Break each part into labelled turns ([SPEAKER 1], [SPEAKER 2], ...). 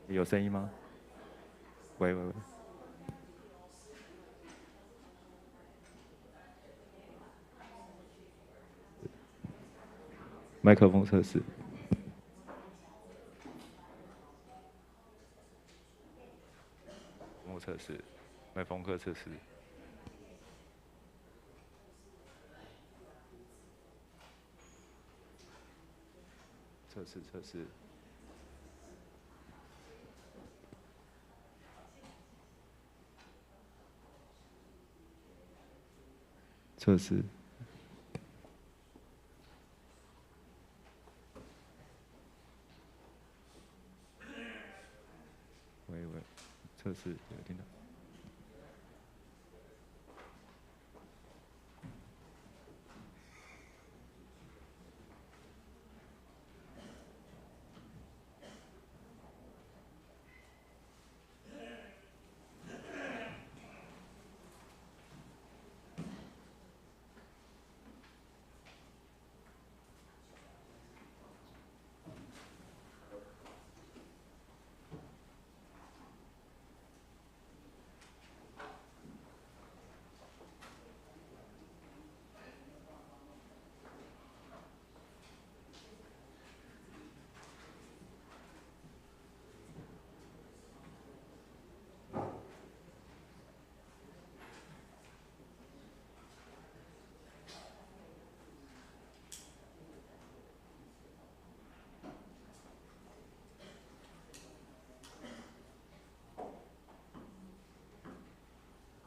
[SPEAKER 1] 有聲音嗎？喂喂喂。麥克風測試。測試，麥克風測試。測試測試。測試。喂喂，測試有聽到？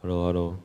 [SPEAKER 2] Hello，Hello。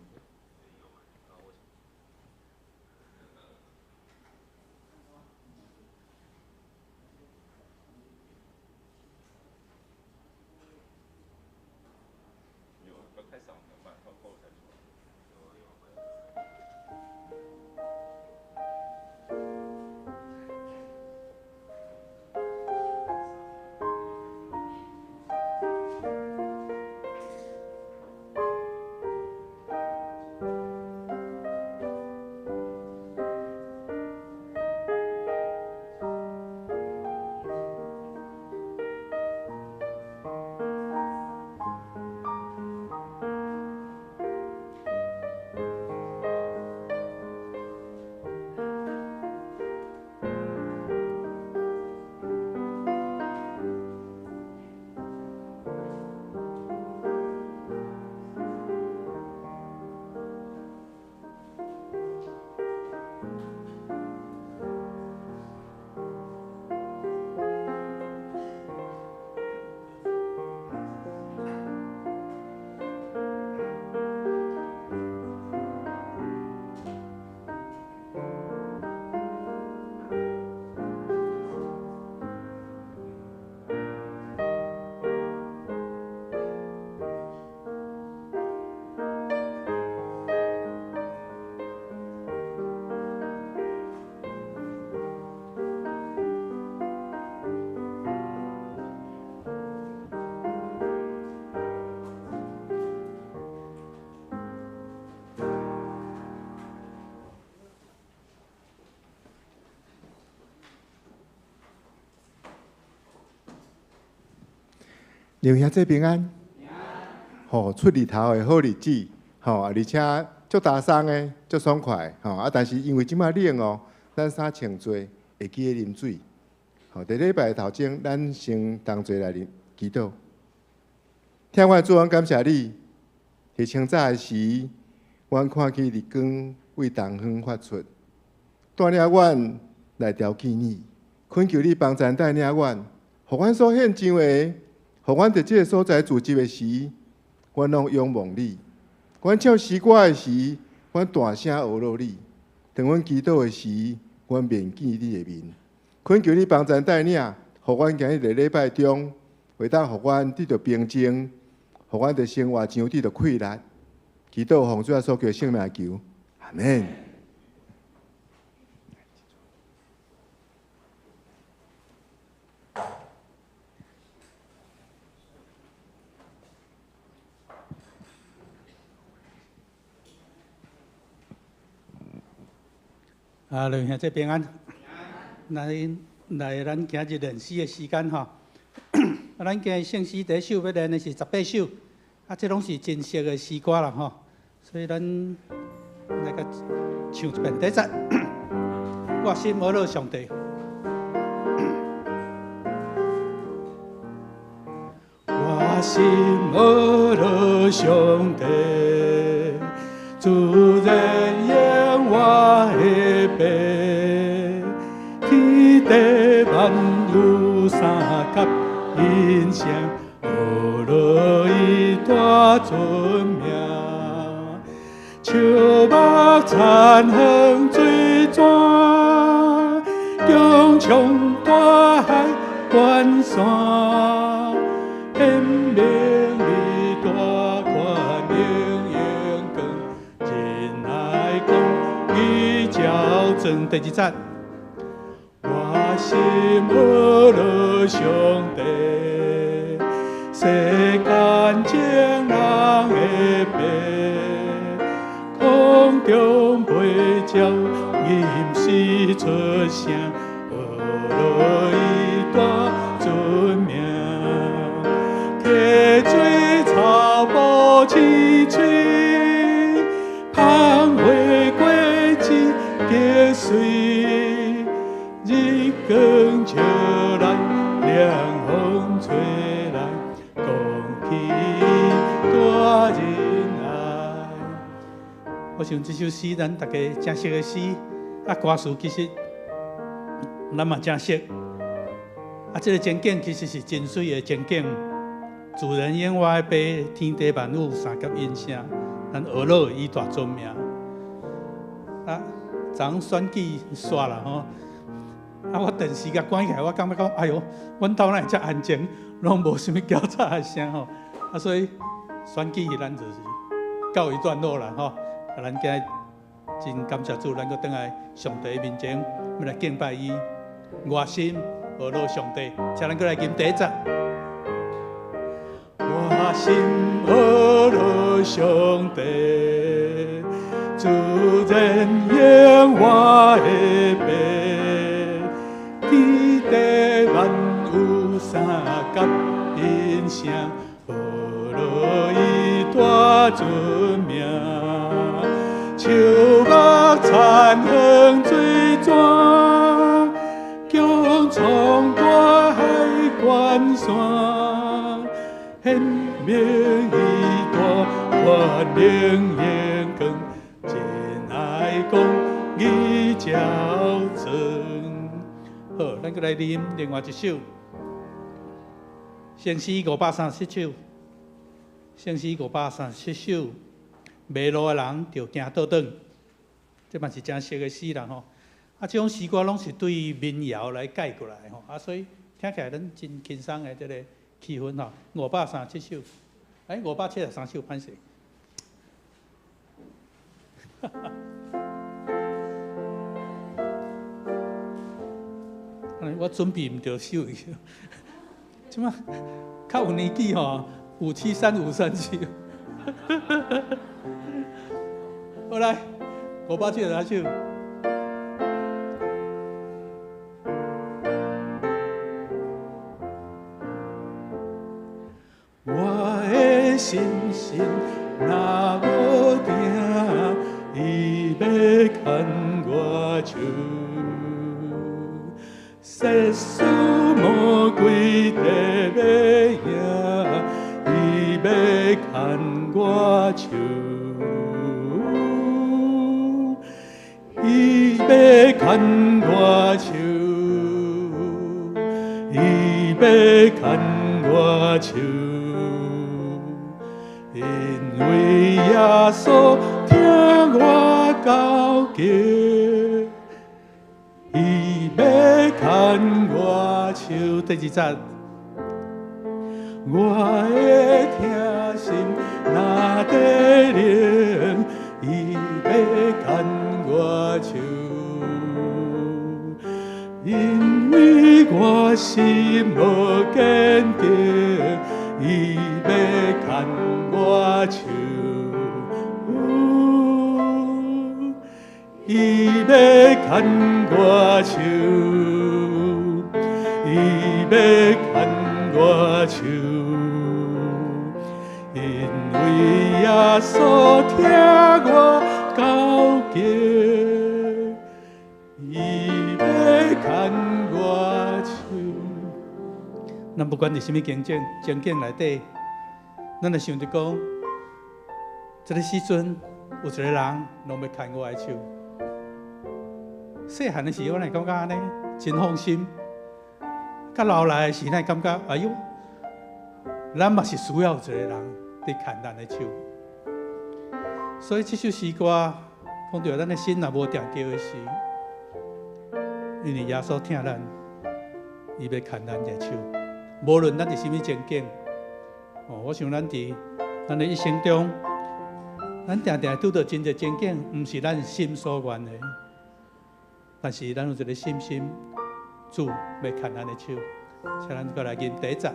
[SPEAKER 3] 兩兄弟平安，吼，出日頭的好日子，吼，而且足焦鬆的，足爽快，吼啊！但是因為這擺冷哦，咱衫穿濟會記得啉水。吼，佇禮拜頭前，咱先同齊來祈禱。疼阮的主，阮感謝你，佇清早的時，阮看見日光為東方發出，帶領阮來朝見你，懇求你幫贊帶領阮，予阮所獻上的，予阮佇這个所在聚集的時，阮攏仰望你；阮唱詩歌的時，阮大聲呵咾你；當阮祈禱的時，阮面見你的面。懇求你幫贊帶領，予阮今日佇禮拜中，會當予阮得著平靜，予阮佇生活上得著氣力。祈禱奉主耶穌基督聖名求，阿門。
[SPEAKER 4] 啊，兩兄弟平安。來來，咱今日練詩的時間吼。啊，咱今日聖詩第一首欲練的是18首，啊，這攏是真熟的詩歌啦吼，所以咱來共唱一遍。第一節，我心阿樂上帝。我心阿樂上帝，自然應我的爸，天地萬有三甲音聲，阿樂伊大尊名，樹木田園水泉，強衝大海關山，顯明伊大權能榮光，仁愛公義照尊。第二節，我心阿樂上帝，世間眾人的爸，空中飛鳥吟詩出聲，阿樂伊大尊名。溪水草木青翠，芳花果子結穗，日光照來，涼風吹來，講起大仁愛。我想這首詩咱大家誠熟的詩，啊歌詞其實咱嘛誠熟。啊，這個情景其實是真媠的情景。自然應我的爸，天地萬物三甲音聲，咱阿樂伊大尊名。啊，昨昏選舉煞啦吼，啊，我電視共關起來，我感覺講，哎喲，阮兜哪會遮安靜，攏無啥物叫吵的聲吼。啊，所以選舉咱就是告一段落啦吼。啊，咱今日真感謝主，咱閣轉來上帝面前，欲來敬拜伊。我心阿樂上帝，請咱閣來吟第一節。我心阿樂上帝，自然應我的爸，天地萬有三甲音聲，阿樂伊大尊名。樹木田園水泉，強衝大海關山，顯明伊大權能榮光，仁愛公義照尊。好，咱閣來啉另外一首，聖詩537首，聖詩537首，迷路的人著行倒轉，這嘛是誠熟的詩啦吼。啊，這種詩歌攏是對民謠來改過來吼，啊，所以聽起來咱真輕鬆的這個氣氛吼。537首，欸，573首，歹勢。我準備毋著首，這馬較有年紀吼，573537。好來，573首。我的心神若無定，伊欲牽我手。世事魔鬼地欲贏，伊欲牽我手。伊欲牽我手，伊欲牽我手。因為耶穌聽我交求，伊欲牽我手。第二節，我的疼心若地靈，伊欲牽我手，因為我心無堅定，伊欲牽我手，伊欲牽我手，伊欲牽我我手，因为耶稣疼我到极，伊欲牵我手。咱不管伫啥物情景情景内底，咱会想著讲，這个時陣有一个人攏欲牽我的手。細漢的時，我會感覺按呢真放心；較老來的時，咱會感覺哎喲，咱嘛是需要有一個人佇牽咱的手。所以這首詩歌講著咱的心若無定著的時，因為耶穌疼咱，伊欲牽咱的手。無論咱佇啥物情景，哦，我想咱佇咱的一生中，咱定定會拄著真濟情景，毋是咱心所願的。但是咱有一个信心，主欲牽咱的手，請咱閣來吟第一節。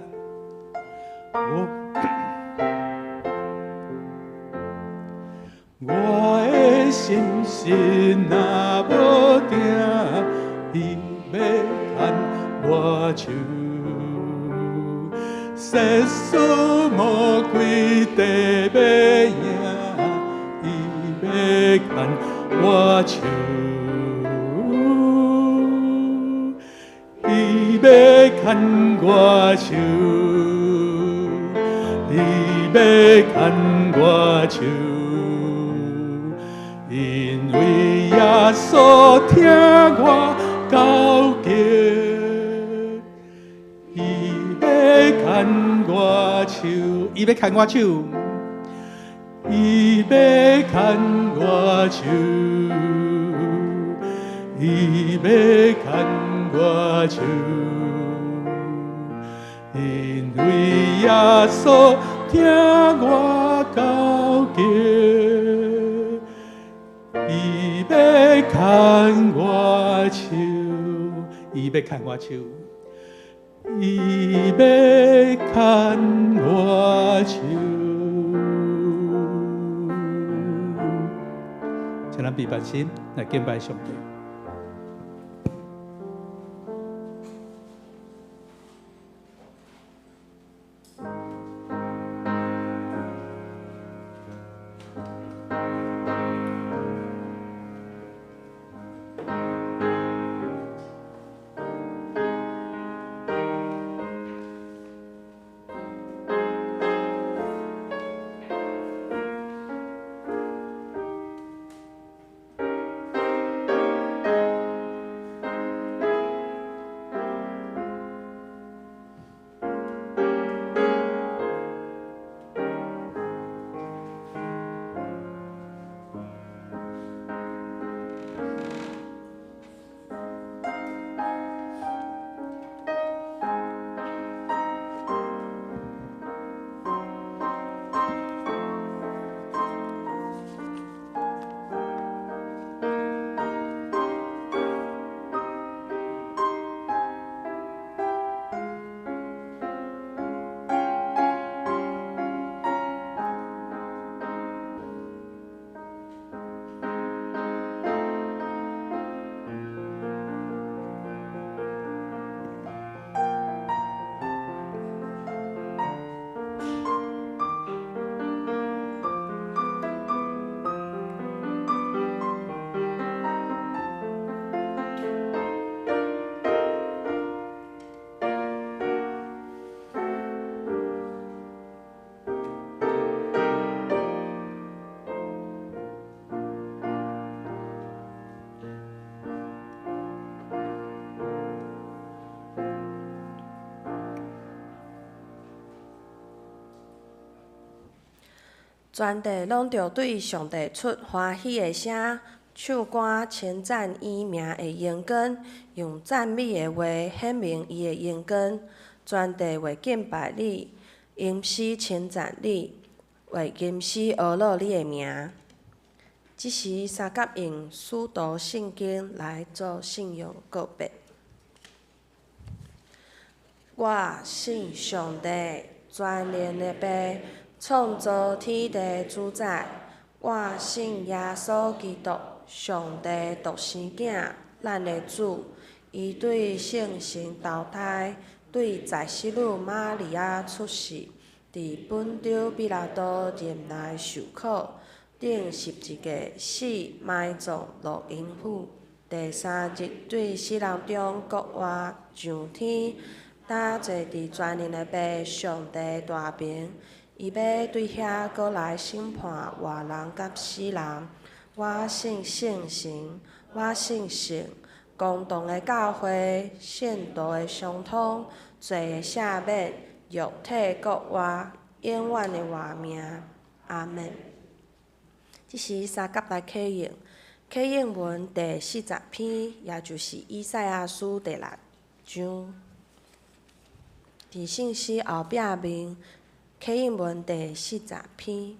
[SPEAKER 4] 我的心心若無定，伊欲牽我手。世事魔鬼地欲贏，伊欲牽我手。伊欲牽我手，伊欲牽我手，因為耶穌疼我到極，伊欲牽我手，伊欲牽我手，伊欲牽我手，伊欲牽我手，因為耶穌疼我到極，伊欲牽我手，伊欲牽我手，伊欲牽我手。請咱閉目心來敬拜上帝。
[SPEAKER 5] 全地攏著對上帝出歡喜的聲，唱歌稱讚伊名的榮光，用讚美的話顯明伊的榮光。全地會敬拜你，吟詩稱讚你，會吟詩呵咾你的名。這時，相佮用使徒信經來做信仰告白。我信上帝，全能的父，創造天地主宰。我信耶穌基督，上帝獨生囝，咱的主。伊對聖神投胎，對載洗女瑪利亞出世，佇本丟彼拉多任內受苦，釘十字架死，埋葬，落陰府。第三日對死人中復活，上天，搭坐佇全能的父上帝大爿。伊欲對遐閣來審判活人佮死人。我信聖神，我信聖公同的教會，聖徒的相通，罪的赦免，肉體復活，永遠的活命。阿們。這是三甲來啟應，啟應文第40篇，也就是以賽亞書第六章。佇聖詩後壁面，啟應文第四十篇，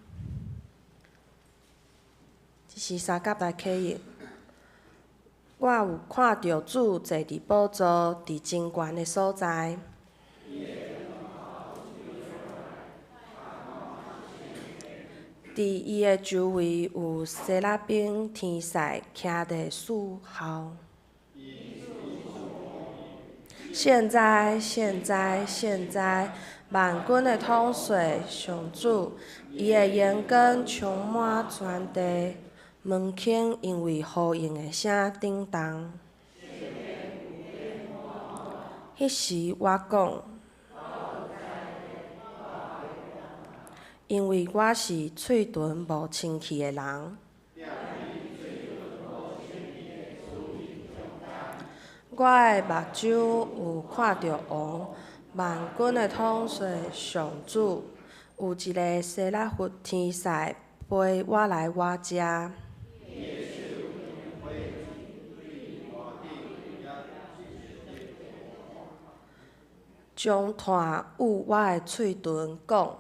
[SPEAKER 5] 這是三甲來啟應。我有看著主坐佇寶座，佇真懸的所在。佇伊的周圍有西拉賓天使徛佇侍候。聖哉，聖哉，聖哉！萬軍的統帥上主，伊的榮光充滿全地，門檻因為呼應的聲震動。彼時我講，因為我是喙唇無清氣的人。我的目睭有看著王，萬軍的統帥上主，有一个西拉弗天使飛倚來我遮，將炭捂我的喙唇，講：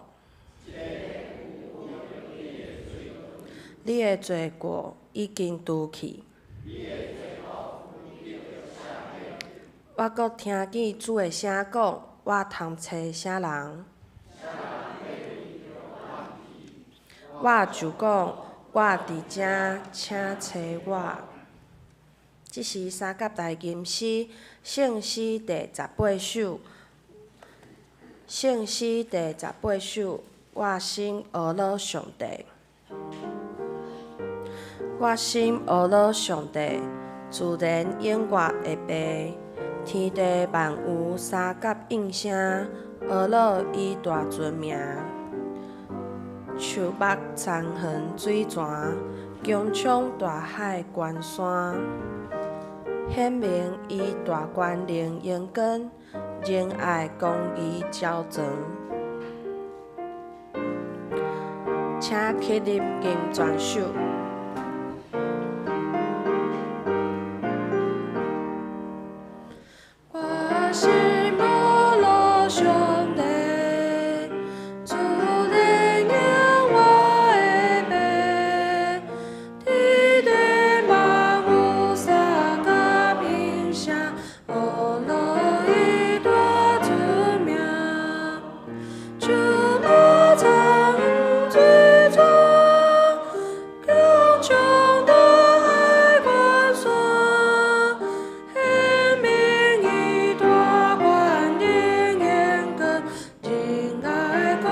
[SPEAKER 5] 你的罪過已經除去。我閣聽見主的聲講：我通揣啥人？我就講：我佇遮，請揣我。這是三甲大吟詩聖詩第18首。聖詩第十八首，我心呵咾上帝，我心呵咾上帝，自然永活的父，天地萬有相佮應聲，呵咾伊大尊名。樹木田園水泉，穹蒼大海關山，顯明伊大權能榮光，仁愛公義昭彰。請起立吟全首。我心呵咾上帝，自然永活的父，天地萬有相佮應聲，呵咾伊大尊名。樹木田園水泉，穹蒼大海關山，顯明伊大權能榮光，仁愛公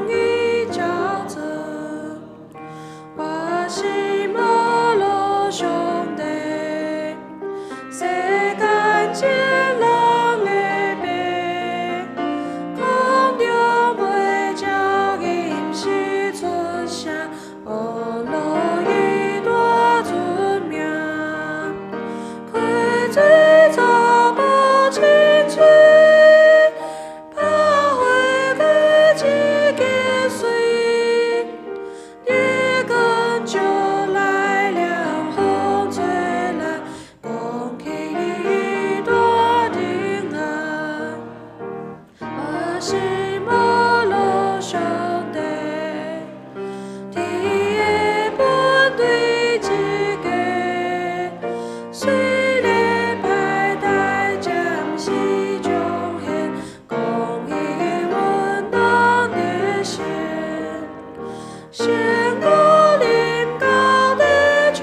[SPEAKER 5] 義昭彰。我心呵咾上帝，世間眾人的父，空中飛鳥吟詩出聲，呵咾伊大尊名。溪水草木青翠，百花開一枝穗，日光照來涼風吹來，講起伊大仁愛。我心呵咾上帝，天的本對一家，雖然歹代暫時重現，公義穩當實現。仙姑臨到地球，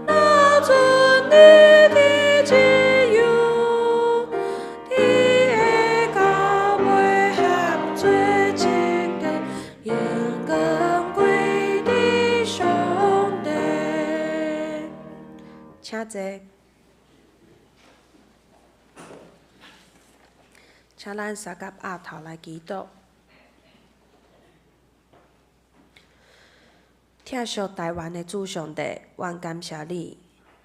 [SPEAKER 5] 若准你的自由，天坐。請咱相佮嚵頭來祈禱。疼惜台灣的主上帝，阮感謝你，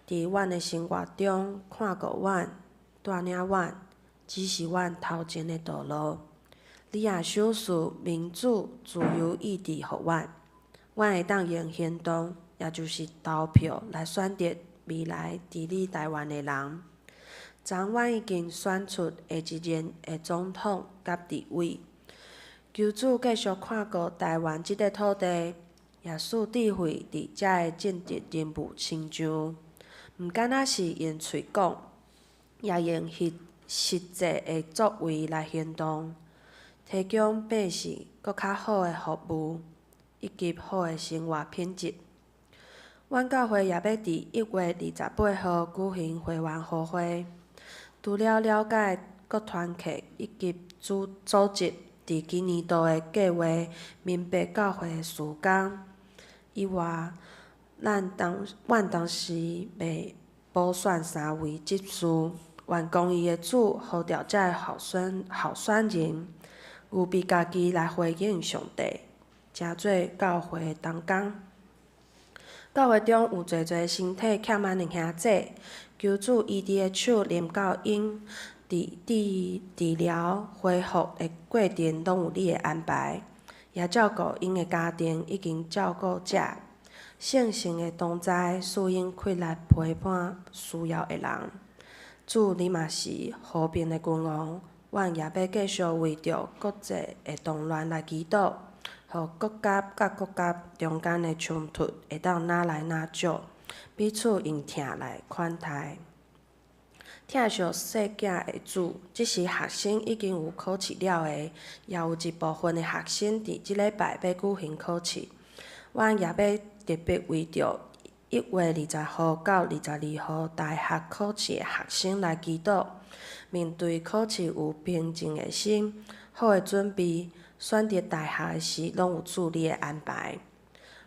[SPEAKER 5] 佇阮的生活中看顧阮、帶領阮，指示阮頭前的道路。你也賞賜民主、自由意志予阮，阮會當用行動，也就是投票來選擇未來治理台灣的人。昨阮已經選出下一任的總統佮立委，求主繼續看顧台灣這塊土地，也賜智慧佇遮的政治人物身上，毋敢若是用喙講，也用實際的作為來行動，提供百姓閣較好的服務，以及好的生活品質。阮教會也欲佇1月28號舉行會員和會，除了了解各團契以及組織佇今年度的計劃，明白教會的事工以外，阮同時欲補選三位執事，願公義的主呼召遮的候選人，預備家己來回應上帝，成做教會的同工。教會中有濟濟身體欠安的兄弟，求主醫治的手臨到𪜶，佇治療恢復的過程攏有你的安排，也照顧𪜶的家庭以及照顧者，聖神的同在，使𪜶氣力陪伴需要的人。主，你嘛是和平的君王，阮也欲繼續為著國際的動亂來祈禱，予國家佮國家中間的衝突會當愈來愈少，彼此用疼來款待。疼惜細囝的主，這時學生已經有考試了的，也有一部分的學生佇這禮拜欲舉行考試。阮也欲特別為著1月20號到22號大學考試的學生來祈禱，面對考試有平靜的心，好的準備，選擇大學的時攏有主你的安排。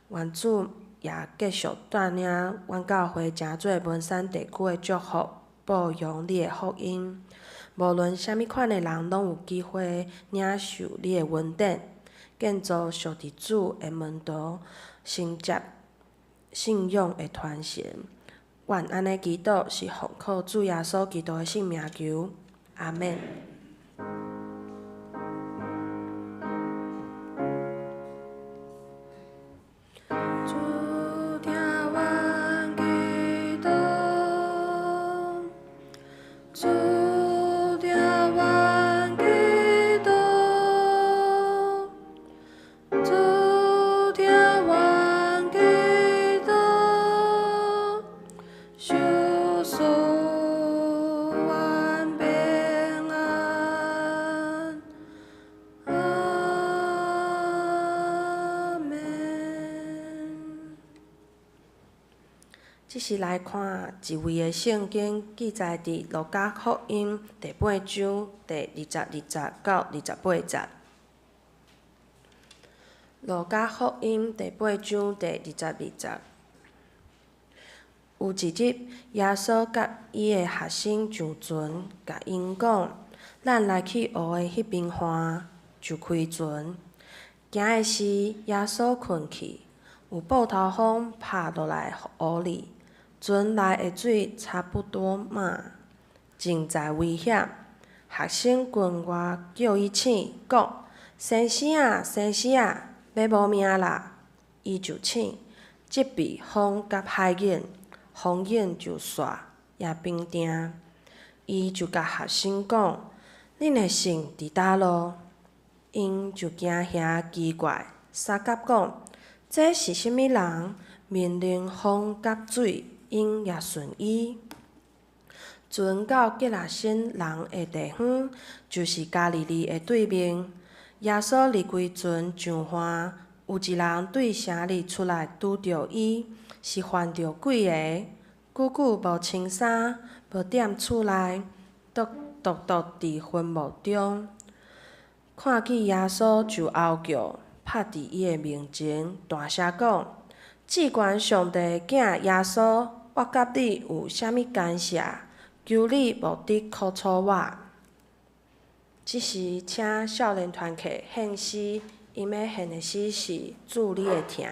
[SPEAKER 5] 願主也繼續帶領阮教會成做文山地區的祝福，報揚你的福音。無論啥物款的人，攏有機會領受你的恩典，建造屬佇主的門徒，承接信仰的傳承。阮按呢祈禱，是奉靠主耶穌基督的聖名求，阿們。主聽阮祈禱，主聽阮祈禱，主聽阮祈禱，賞賜阮平安，阿們。這是來看一位的聖經記載佇路加福音第八章第22節到28節。路加福音第八章第22節。有一日，耶穌佮伊的學生上船，共𪜶講：咱來去湖的彼邊岸，就開船。行的時，耶穌睏去，有暴濤風拍落來湖裡，船內的水差不多滿，正在危險。學生群外叫伊醒，講：先生啊，先生啊，欲無命啦！伊就醒，責備風佮海湧，風湧就煞，也平定。伊就共學生講：恁的信佇佗落？𪜶就驚嚇奇怪，相佮講：這是啥物人？命令風佮水，𪜶也順伊。船到吉拉森人的地方，就是加利利的對面。耶穌離開船上岸，有一人對城裡出來拄著伊，是犯著鬼的，久久無穿衫，無踮厝內，獨獨佇墳墓中。看見耶穌就嗷叫，拍佇伊的面前，大聲講：至懸上帝的囝耶穌，我佮你有啥物干涉？求你毋得苦楚我。這時，請少年團契獻詩，𪜶欲獻的詩是《主你的疼》。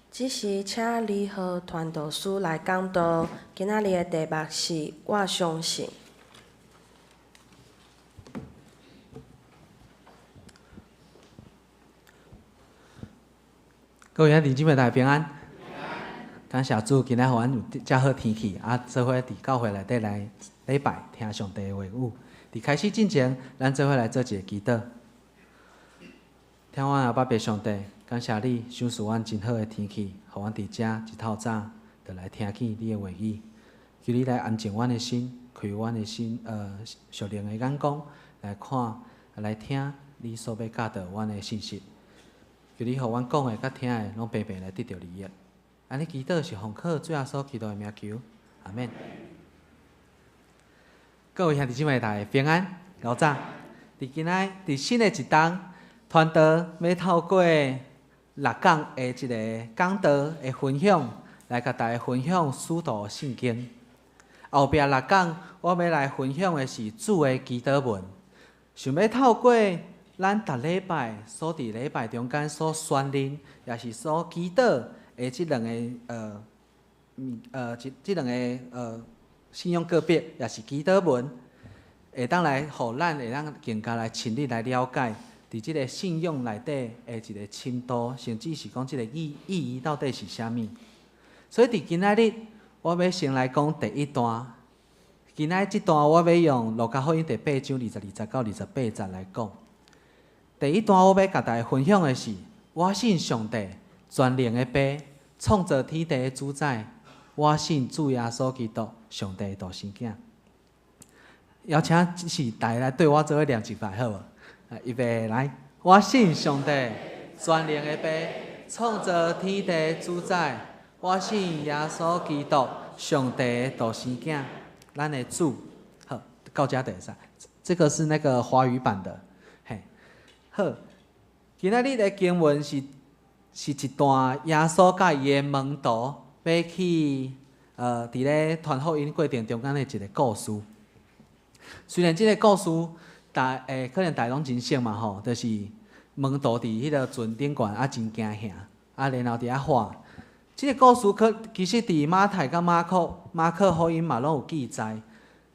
[SPEAKER 5] 這時，請李和傳道師來講道。今仔日的題目是我相信。
[SPEAKER 6] 各位兄弟姊妹，大家平安。感謝主，今仔予阮有遮好天氣，啊，做伙佇教會內底來禮拜聽上帝的話語。佇開始進前，咱做伙來做一个祈禱。聽阮阿爸父上帝，感謝你賞賜阮真好的天氣，予阮佇遮一透早就來聽見你的話語。求你來安靜阮的心，開阮的心，屬靈的眼光來看、來聽你所欲教導阮的信息。求你予阮講的佮聽的，攏平平來得著利益。按呢祈禱是奉靠主耶穌基督的名求，阿們。各位兄弟姊妹，大家平安，𠢕早。佇今仔佇新的一冬，傳道欲透過六講的一个講道的分享，來共大家分享使徒信經。後壁六講，我欲來分享的是主的祈禱文，想欲透過咱逐禮拜所佇禮拜中間所宣認，也是所祈禱的這兩个這兩个信仰告白，也是祈禱文，會當來予咱會當更加來深入來了解，佇這个信仰內底的一个深度，甚至是講這个意義到底是啥物。所以佇今仔日，我欲先來講第一段。今仔這段我欲用路加福音第八章22節到28節來講。第一段我欲共大家分享的是，我信上帝全能的父，創造天地的主宰。我信主耶穌基督，上帝的獨生囝。邀請是大家來對我做伙念一擺好無？預備來，我信上帝全能的父，創造天地的主宰。我信耶穌基督，上帝的獨生囝，咱的主。好，到遮就會使。這個是那個華語版的。嘿，好，今仔日的經文是一段耶穌佮伊的門徒欲去佇咧傳福音過程中間的一个故事。雖然這个故事可能大家攏真熟嘛吼，就是門徒佇彼个船頂懸啊真驚嚇，啊然後佇遐喊。這个故事可其實佇馬太佮馬可福音嘛攏有記載，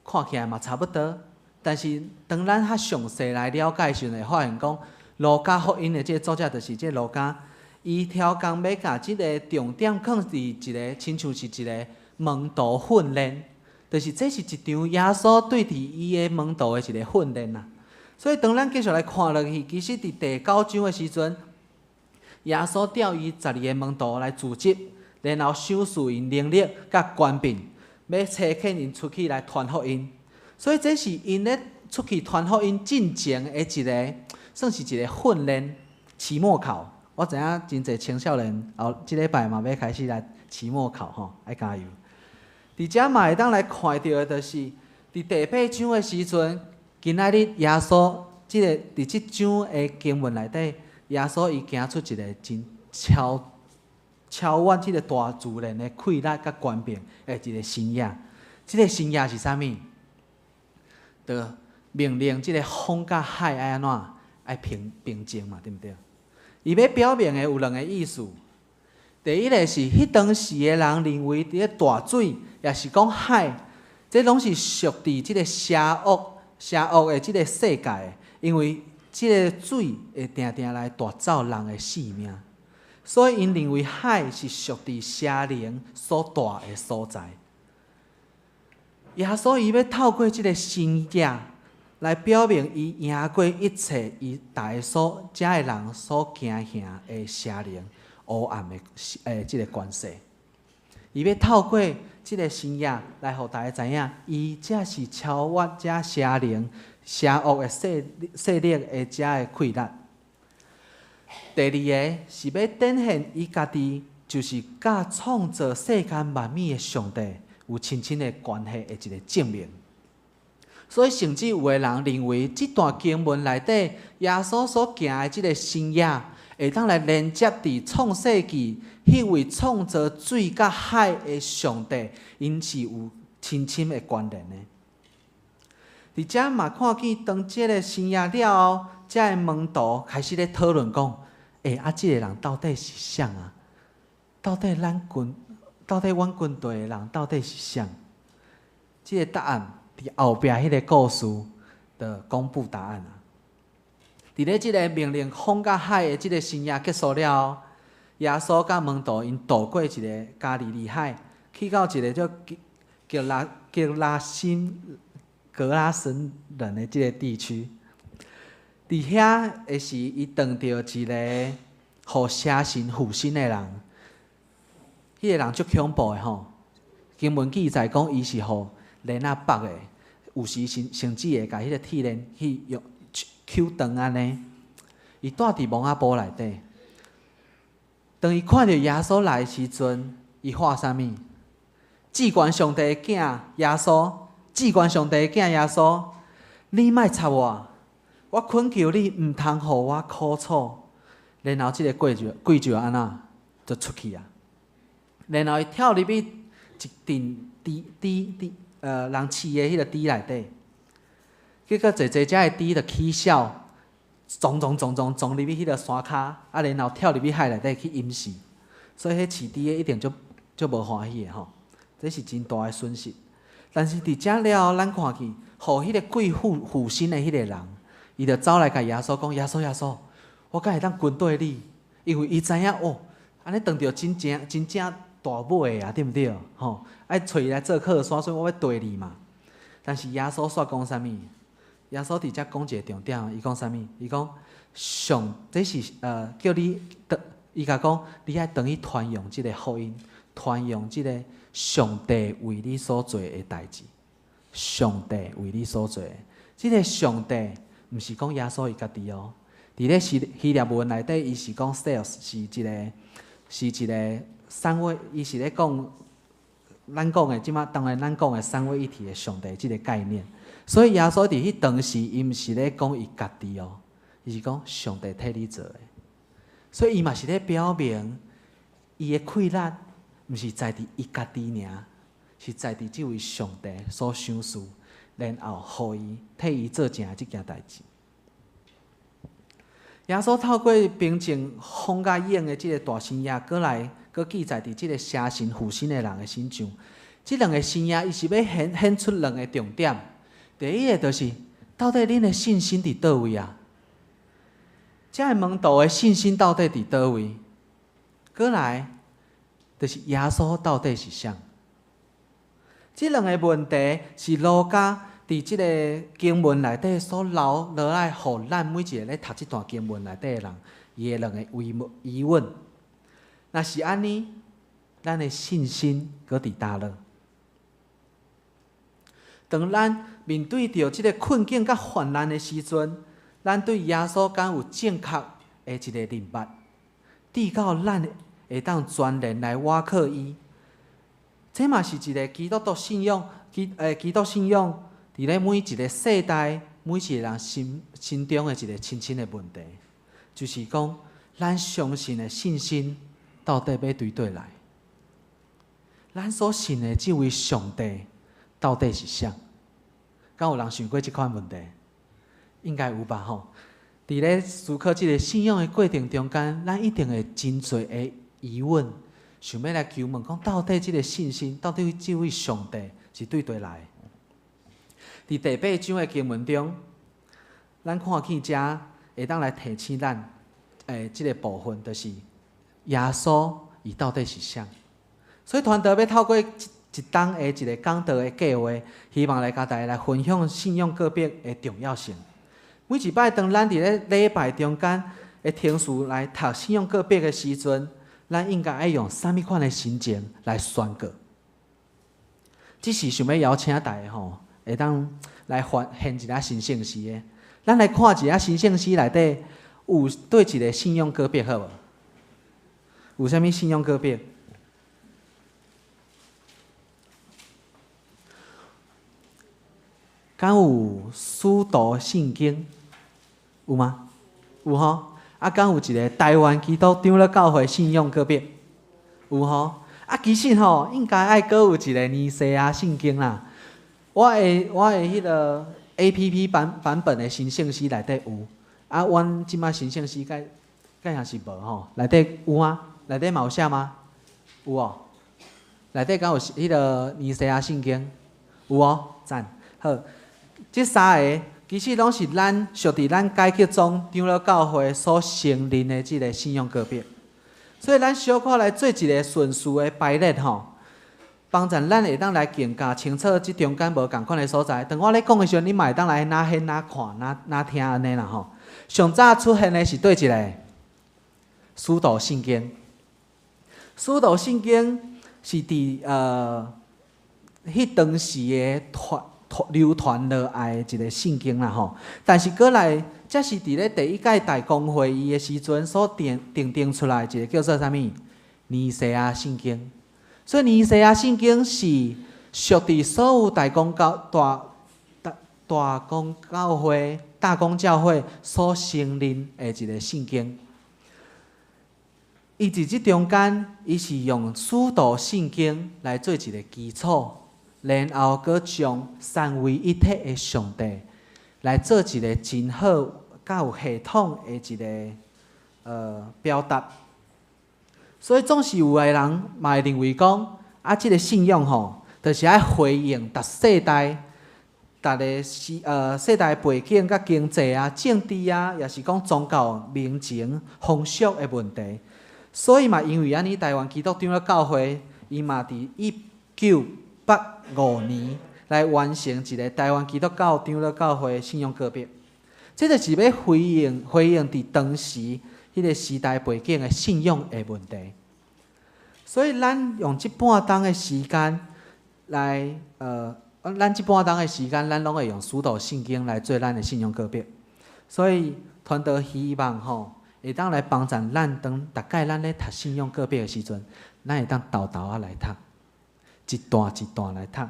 [SPEAKER 6] 看起來嘛差不多。但是當咱較詳細來了解時陣，會發現講路加福音的這个作者就是這个路加，伊刁工欲共這个重點放佇一个親像是一个門徒訓練，就是這是一場耶穌對佇伊的門徒的一個訓練啊。所以當咱繼續來看落去，其實佇第九章的時陣，耶穌調伊十二个門徒來組織，然後賞賜𪜶能力佮權柄，欲差遣𪜶出去來傳福音。所以這是𪜶咧出去傳福音進前的一个，算是一个訓練期末考。我知影真濟青少年後這禮拜嘛欲開始來期末考吼，愛加油。佇遮嘛會當來看著的，就是佇第八章的時陣，今仔日耶穌這个佇這章的經文內底，耶穌伊行出一个真超越這个大自然的氣力佮權柄的一个神蹟。這个神蹟是啥物？就命令這个風佮海愛按怎？愛平靜嘛，對毋對？伊欲表明的有兩个意思。第一个是，彼當時的人認為佇咧大水，也是講海，這攏是屬佇這个邪惡的這个世界的，因為這个水會定定來奪走人的性命，所以𪜶認為海是屬佇邪靈所蹛的所在。耶穌伊欲透過這个神蹟來表明，伊贏過一切，伊大家所遮的人所驚嚇的邪靈、黑暗的這个權勢。伊欲透過這个神蹟來予大家知影，伊才是超越遮邪靈、邪惡的勢力的遮的氣力。第二个是欲展現伊家己就是佮創造世間萬物的上帝有親親的關係的一个證明。所以，甚至有的人認為，這段經文內底耶穌所行的這个神蹟，會當來連接佇創世紀彼位創造水佮海的上帝，𪜶是有親親的關聯的。佇遮嘛看見，當這个神蹟了後，遮的門徒開始咧討論講：欸，啊，這个人到底是啥啊？到底阮軍隊的人到底是啥？這个答案佇後壁彼个故事就公布答案啊！佇咧這个命令風佮海的這个神蹟結束了後，耶穌佮門徒𪜶渡過一个加利利海，去到一个叫格拉森人的這个地區。佇遐的時，伊碰著一个予邪神附身的人，彼个人足恐怖的吼。經文記載講，伊是予鏈仔縛的，有時甚至會共彼个鐵鏈去用搝斷按呢。伊蹛佇墓仔埔內底，當伊看著耶穌來的時陣，伊喊啥物？至懸上帝的囝耶穌，至懸上帝的囝耶穌，你莫插我，我懇求你，毋通予我苦楚。然後這個鬼就鬼就按怎就出去啊！然後伊跳入去一陣豬豬豬人飼的彼个豬內底，結果濟濟隻的豬就起痟，撞撞撞撞撞入去彼个山跤，啊，然後跳入去海內底去淹死。所以彼飼豬的一定足足無歡喜的吼，這是真大的損失。但是佇遮了後，咱看見，予彼个鬼附附身的彼个人，伊就走來共耶穌講：耶穌，耶穌，我敢會當跟綴你？因為伊知影哦，按呢當著真正真正大尾啊，對毋對？吼，愛揣伊來做靠山，所以我欲綴你嘛。但是耶穌煞講啥物？耶穌佇遮講一個重點，伊講啥物？伊講上，這是叫你轉，伊共講，你愛轉去傳揚這个福音，傳揚這个上帝為你所做的代誌。上帝為你所做的，這个上帝毋是講耶穌伊家己哦。佇咧希希臘文內底，伊是講 Θεός 是一个是一个三位，伊是咧講咱講的這馬當然咱講的三位一體的上帝這个概念。所以耶穌佇彼當時，伊毋是咧講伊家己哦，伊是講上帝替你做的。所以伊嘛是咧表明，伊的氣力毋是在佇伊家己爾，是在佇這位上帝所賞賜，然後予伊替伊做成的這件代誌。耶穌透過平靜風佮湧的這个大神蹟，閣來閣記載佇這个邪神附身的人的身上。這兩个神蹟，伊是欲顯顯出兩个重點。第一个就是，到底恁的信心佇佗位啊？這个門徒的信心到底佇佗位？閣來，就是耶穌到底是誰？這兩个問題是路加佇這个經文內底所留落來，予咱每一个咧讀這段經文內底的人，伊的兩個疑問疑問。若是按呢，咱的信心閣佇佗落？當咱面對著這个困境佮患難的時陣，咱對耶穌敢有正確的一个認捌，直到咱會當全然來倚靠伊。這嘛是一个基督徒信仰，基基督信仰佇咧每一个世代、每一個人心心中的一个深深的問題，就是講咱相信的信心到底欲對佗來？咱所信的這位上帝到底是誰？敢有人想過這款問題？應該有吧吼。佇咧思考這个信仰的過程中間，咱一定會真濟的疑問，想欲來求問講，到底這个信心，到底這位上帝是對佗來？佇第八章的經文中，咱看見遮會當來提醒咱，這个部分就是耶穌伊到底是誰？所以團隊欲透過一一冬的一个講道的計劃，希望來共大家來分享信仰告白的重要性。每一擺當咱佇咧禮拜中間的程序來讀信仰告白的時陣，咱應該愛用啥物款的心情來宣告？這是想欲邀請大家吼，會當來發現一下神聖詩的。咱來看一下神聖詩內底有佗一個信仰告白好無？有啥物信仰告白？敢有使徒信經？有嗎？有吼。啊，敢有一个台灣基督長老教會信仰告白？有吼。啊，其實吼，應該愛閣有一个尼西亞信經啦。我的彼个 APP 版版本的神聖詩內底有。啊，阮這擺神聖詩蓋蓋像是無吼？內底有嗎？內底嘛有寫嗎？有哦。內底敢有彼个尼西亞信經？有哦，讚。好，這三个其實攏是咱屬佇咱改革宗長老教會所承認的這个信仰告白。所以咱小可來做一个順序的排列吼，幫助咱會當來更加清楚這中間無仝款的所在。當我咧講的時陣，你嘛會當來哪現哪看哪哪聽按呢啦吼。上早出現的是佗一个使徒信經，使徒信經是佇彼當時的傳流傳落來的一个聖經啦吼。但是閣來，這是佇咧第一屆大公會議的時陣所訂訂定出來一个叫做啥物？尼西亞信經。所以尼西亞信經是屬佇所有大公教大大大公教會大公教會所承認的一个聖經。伊佇這中間，伊是用使徒信經來做一个基礎，然後閣將三位一體的上帝來做一个真好、較有系統的一个表達。所以總是有的人嘛會認為講，啊，這个信仰吼，就是愛回應逐世代、逐个世代背景佮經濟啊、政治啊，抑是講宗教、民情、風俗的問題。所以嘛，因為按呢，台灣基督長老教會，伊嘛佇1985年來完成一个台灣基督教長老教會信仰告白。這就是欲回應佇當時彼个時代背景的信仰的問題。所以，咱用這半冬的時間來，咱這半冬的時間，咱攏會用使徒信經來做咱的信仰告白。所以，傳道希望吼，會當來幫助咱，當逐擺咱咧讀信仰告白的時陣，咱會當沓沓仔來讀，一段一段來讀，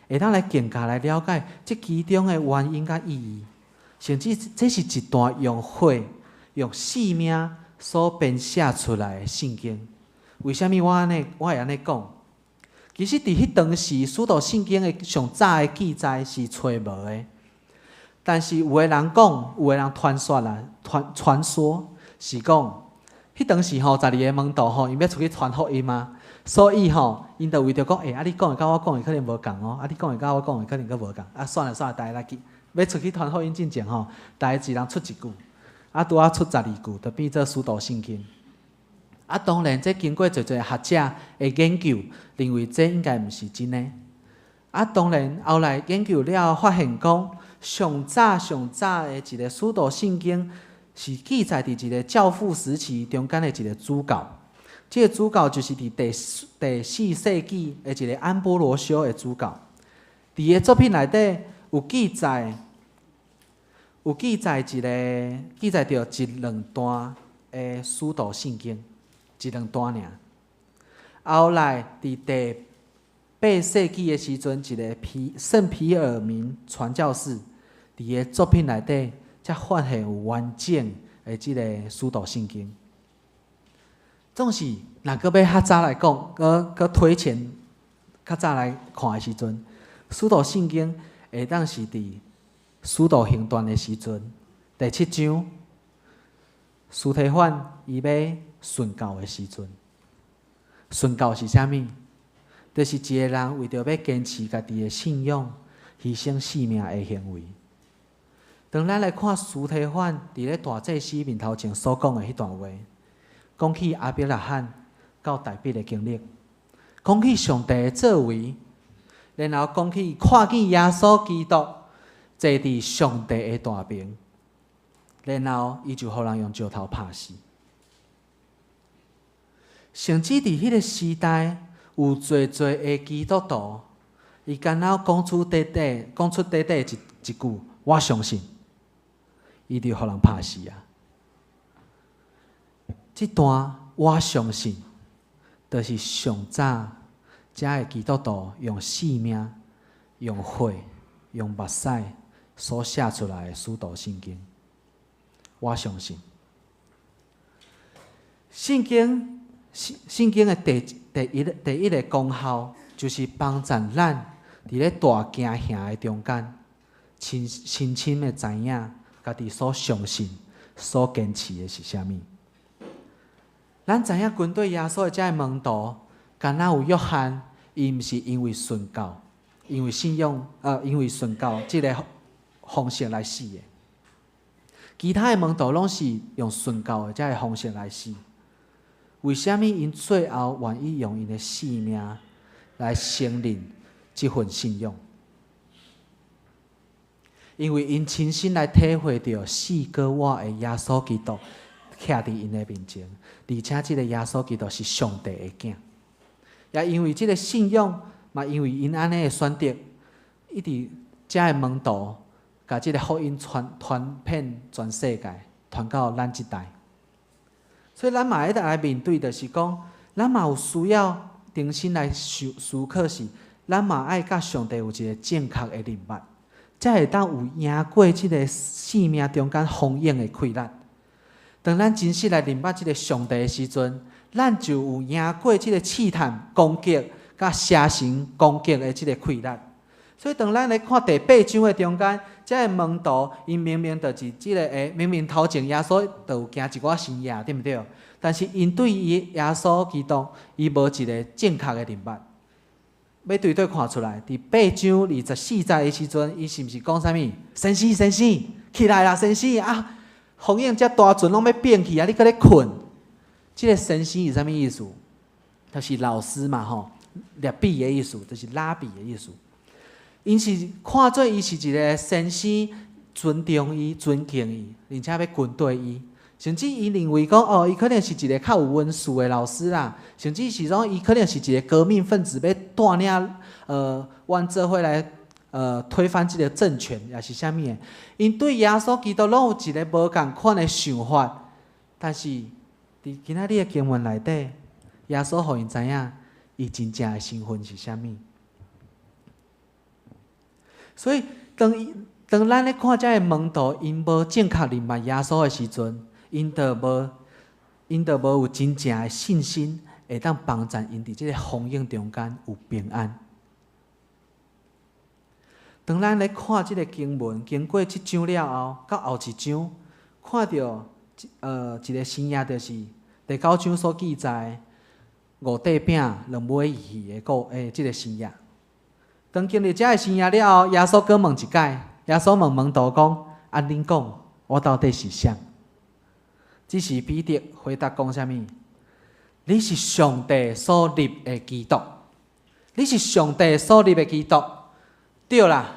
[SPEAKER 6] 會當來更加來了解這其中的原因佮意義，甚至這是一段用血、用性命所編寫出來的聖經。為啥物我會按呢講？其實佇彼當時，使徒信經的上早的記載是揣無的，但是有的人講，有的人傳說啦，傳說是講，彼當時吼，12个門徒吼，𪜶欲出去傳福音啊，所以吼，𪜶就為著講，欸，啊你講的佮我講的可能無仝哦，啊你講的佮我講的可能閣無仝，啊算了算了，逐家來記，欲出去傳福音進前吼，逐家一人出一句，啊拄仔出12句，就變做使徒信經。啊，當然，這經過濟濟學者的研究，認為這應該毋是真的。啊，當然後來研究了後，發現講上早上早的一个使徒信經是記載佇一个教父時期中間的一个主教。這个主教就是佇第四世紀的一个安波羅修的主教。佇伊的作品內底有記載一个記載著一兩段的使徒信經，一兩段爾。後來佇第八世紀的時陣，一个聖皮爾明傳教士佇伊的作品內底，才發現有完整的這个使徒信經。總是若閣欲較早來講，閣推前較早來看的時陣，使徒信經會當是佇使徒行傳的時陣，第七章，司提反伊欲殉教的時陣。殉教是啥物？就是一个人為著欲堅持家己的信仰，犧牲性命的行為。當咱來看司提反佇咧大祭司面頭前所講的彼段話，講起亞伯拉罕佮大衛的經歷，講起上帝的作為，然後講起看見耶穌基督坐佇上帝的大爿，然後伊就予人用石頭拍死。甚至佇彼个時代，有濟濟的基督徒，伊敢若講出短短一句，我相信，伊就予人拍死啊！這段我相信，就是上早遮的基督徒用性命、用血、用目屎所寫出來的使徒信經。我相信，聖經的第一個功效，就是幫助咱佇咧大驚嚇的中間，深深的知影家己所相信、所堅持的是啥物。咱知影跟隨耶穌的遮个門徒，敢若有約翰，伊毋是因為殉教，因為信仰，因為殉教這个方式來死的。其他的門徒攏是用殉教的這个方式來死。為啥物𪜶最後願意用𪜶的性命來承認這份信仰？因為𪜶親身來體會著死閣活的耶穌基督徛佇𪜶的面前，而且這个耶穌基督是上帝的囝。也因為這个信仰，嘛因為𪜶按呢的選擇，一直遮个門徒，共這个福音傳遍全世界，傳到咱這代。所以咱嘛愛來面對，就是講，咱嘛有需要重新來思考是，咱嘛愛佮上帝有一个正確的認捌，才會當有贏過這个生命中間風湧的氣力。當咱真實來認捌這个上帝的時陣，咱就有贏過這个試探攻擊、佮邪神攻擊的這个氣力。所以，當咱來看第八章的中間，這个門徒𪜶明明就是這个欸，明明頭前耶穌就有行一寡神跡，對毋對？但是𪜶對伊耶穌基督，伊無一个正確的認捌。欲對佗看出來，佇八章24節的時陣，伊是毋是講啥物？先生，先生，起來啦，先生啊！風湧遮大船攏欲變去啊！你閣咧睏？這个先生是啥物意思？就是老師嘛，吼，拉比的意思，就是拉比的意思。𪜶是看做伊是一个先生，尊重伊、尊敬伊，而且欲跟綴伊。甚至伊認為講，哦，伊可能是一个較有文學的老師啦，甚至是講伊可能是一个革命分子，欲帶領阮做伙來推翻這个政權，抑是啥物的。𪜶對耶穌基督攏有一个無仝款的想法，但是佇今仔日的經文內底，耶穌予𪜶知影，伊真正的身份是啥物。所以，當咱咧看這个門徒，𪜶無正確認捌耶穌的時陣，𪜶就無有真正的信心，會當幫助𪜶佇這个風湧中間有平安。當咱咧看這个經文，經過這章了後，到後一章，看著一个神跡，就是第九章所記載五塊餅兩尾魚的故欸，這个神跡。當經歷這个神跡了後，耶穌閣問一擺，耶穌問門徒講：啊，恁講，我到底是誰？這時彼得回答講啥物？你是上帝所立的基督，你是上帝所立的基督，對啦，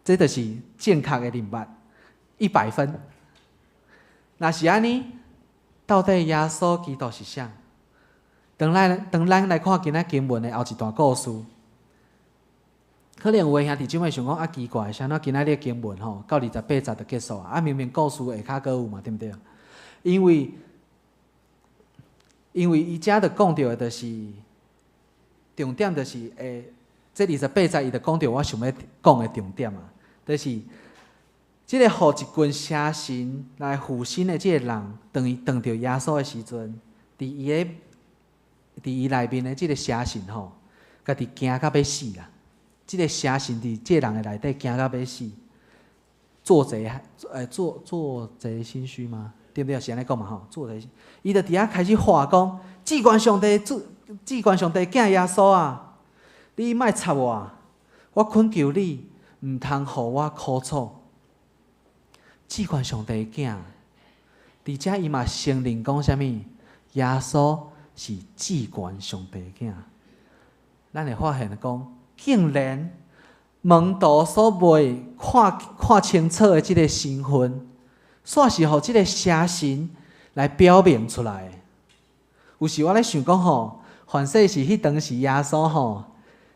[SPEAKER 6] 這就是正確的認捌，100分。若是按呢，到底耶穌基督是誰？當咱來看今仔經文的後一段故事，可能有的兄弟姊妹想講啊，奇怪，啥物今仔日經文吼到28節就結束啊？啊，明明故事下跤閣有嘛，對毋對？因為伊遮就講著的，就是重點，就是這二十八節伊就講著我想欲講的重點啊，就是這个予一群邪神來附身的這个人，當伊碰著耶穌的時陣，佇伊內面的這个邪神吼，家己驚甲欲死啦！這个邪神佇這个人的內底驚甲欲死，做賊做賊心虛嗎？對毋對？是按呢講嘛吼？做賊，伊就佇遐開始喊講：至懸上帝主，至懸上帝囝耶穌啊！你莫插我，我懇求你，毋通予我苦楚。至懸上帝囝，佇遮伊嘛承認講啥物？耶穌是至懸上帝囝。咱會發現講，竟然門徒所未看清楚的這个身份，煞是予這个邪神來表明出來的。有時我咧想講吼，凡勢是彼當時耶穌吼，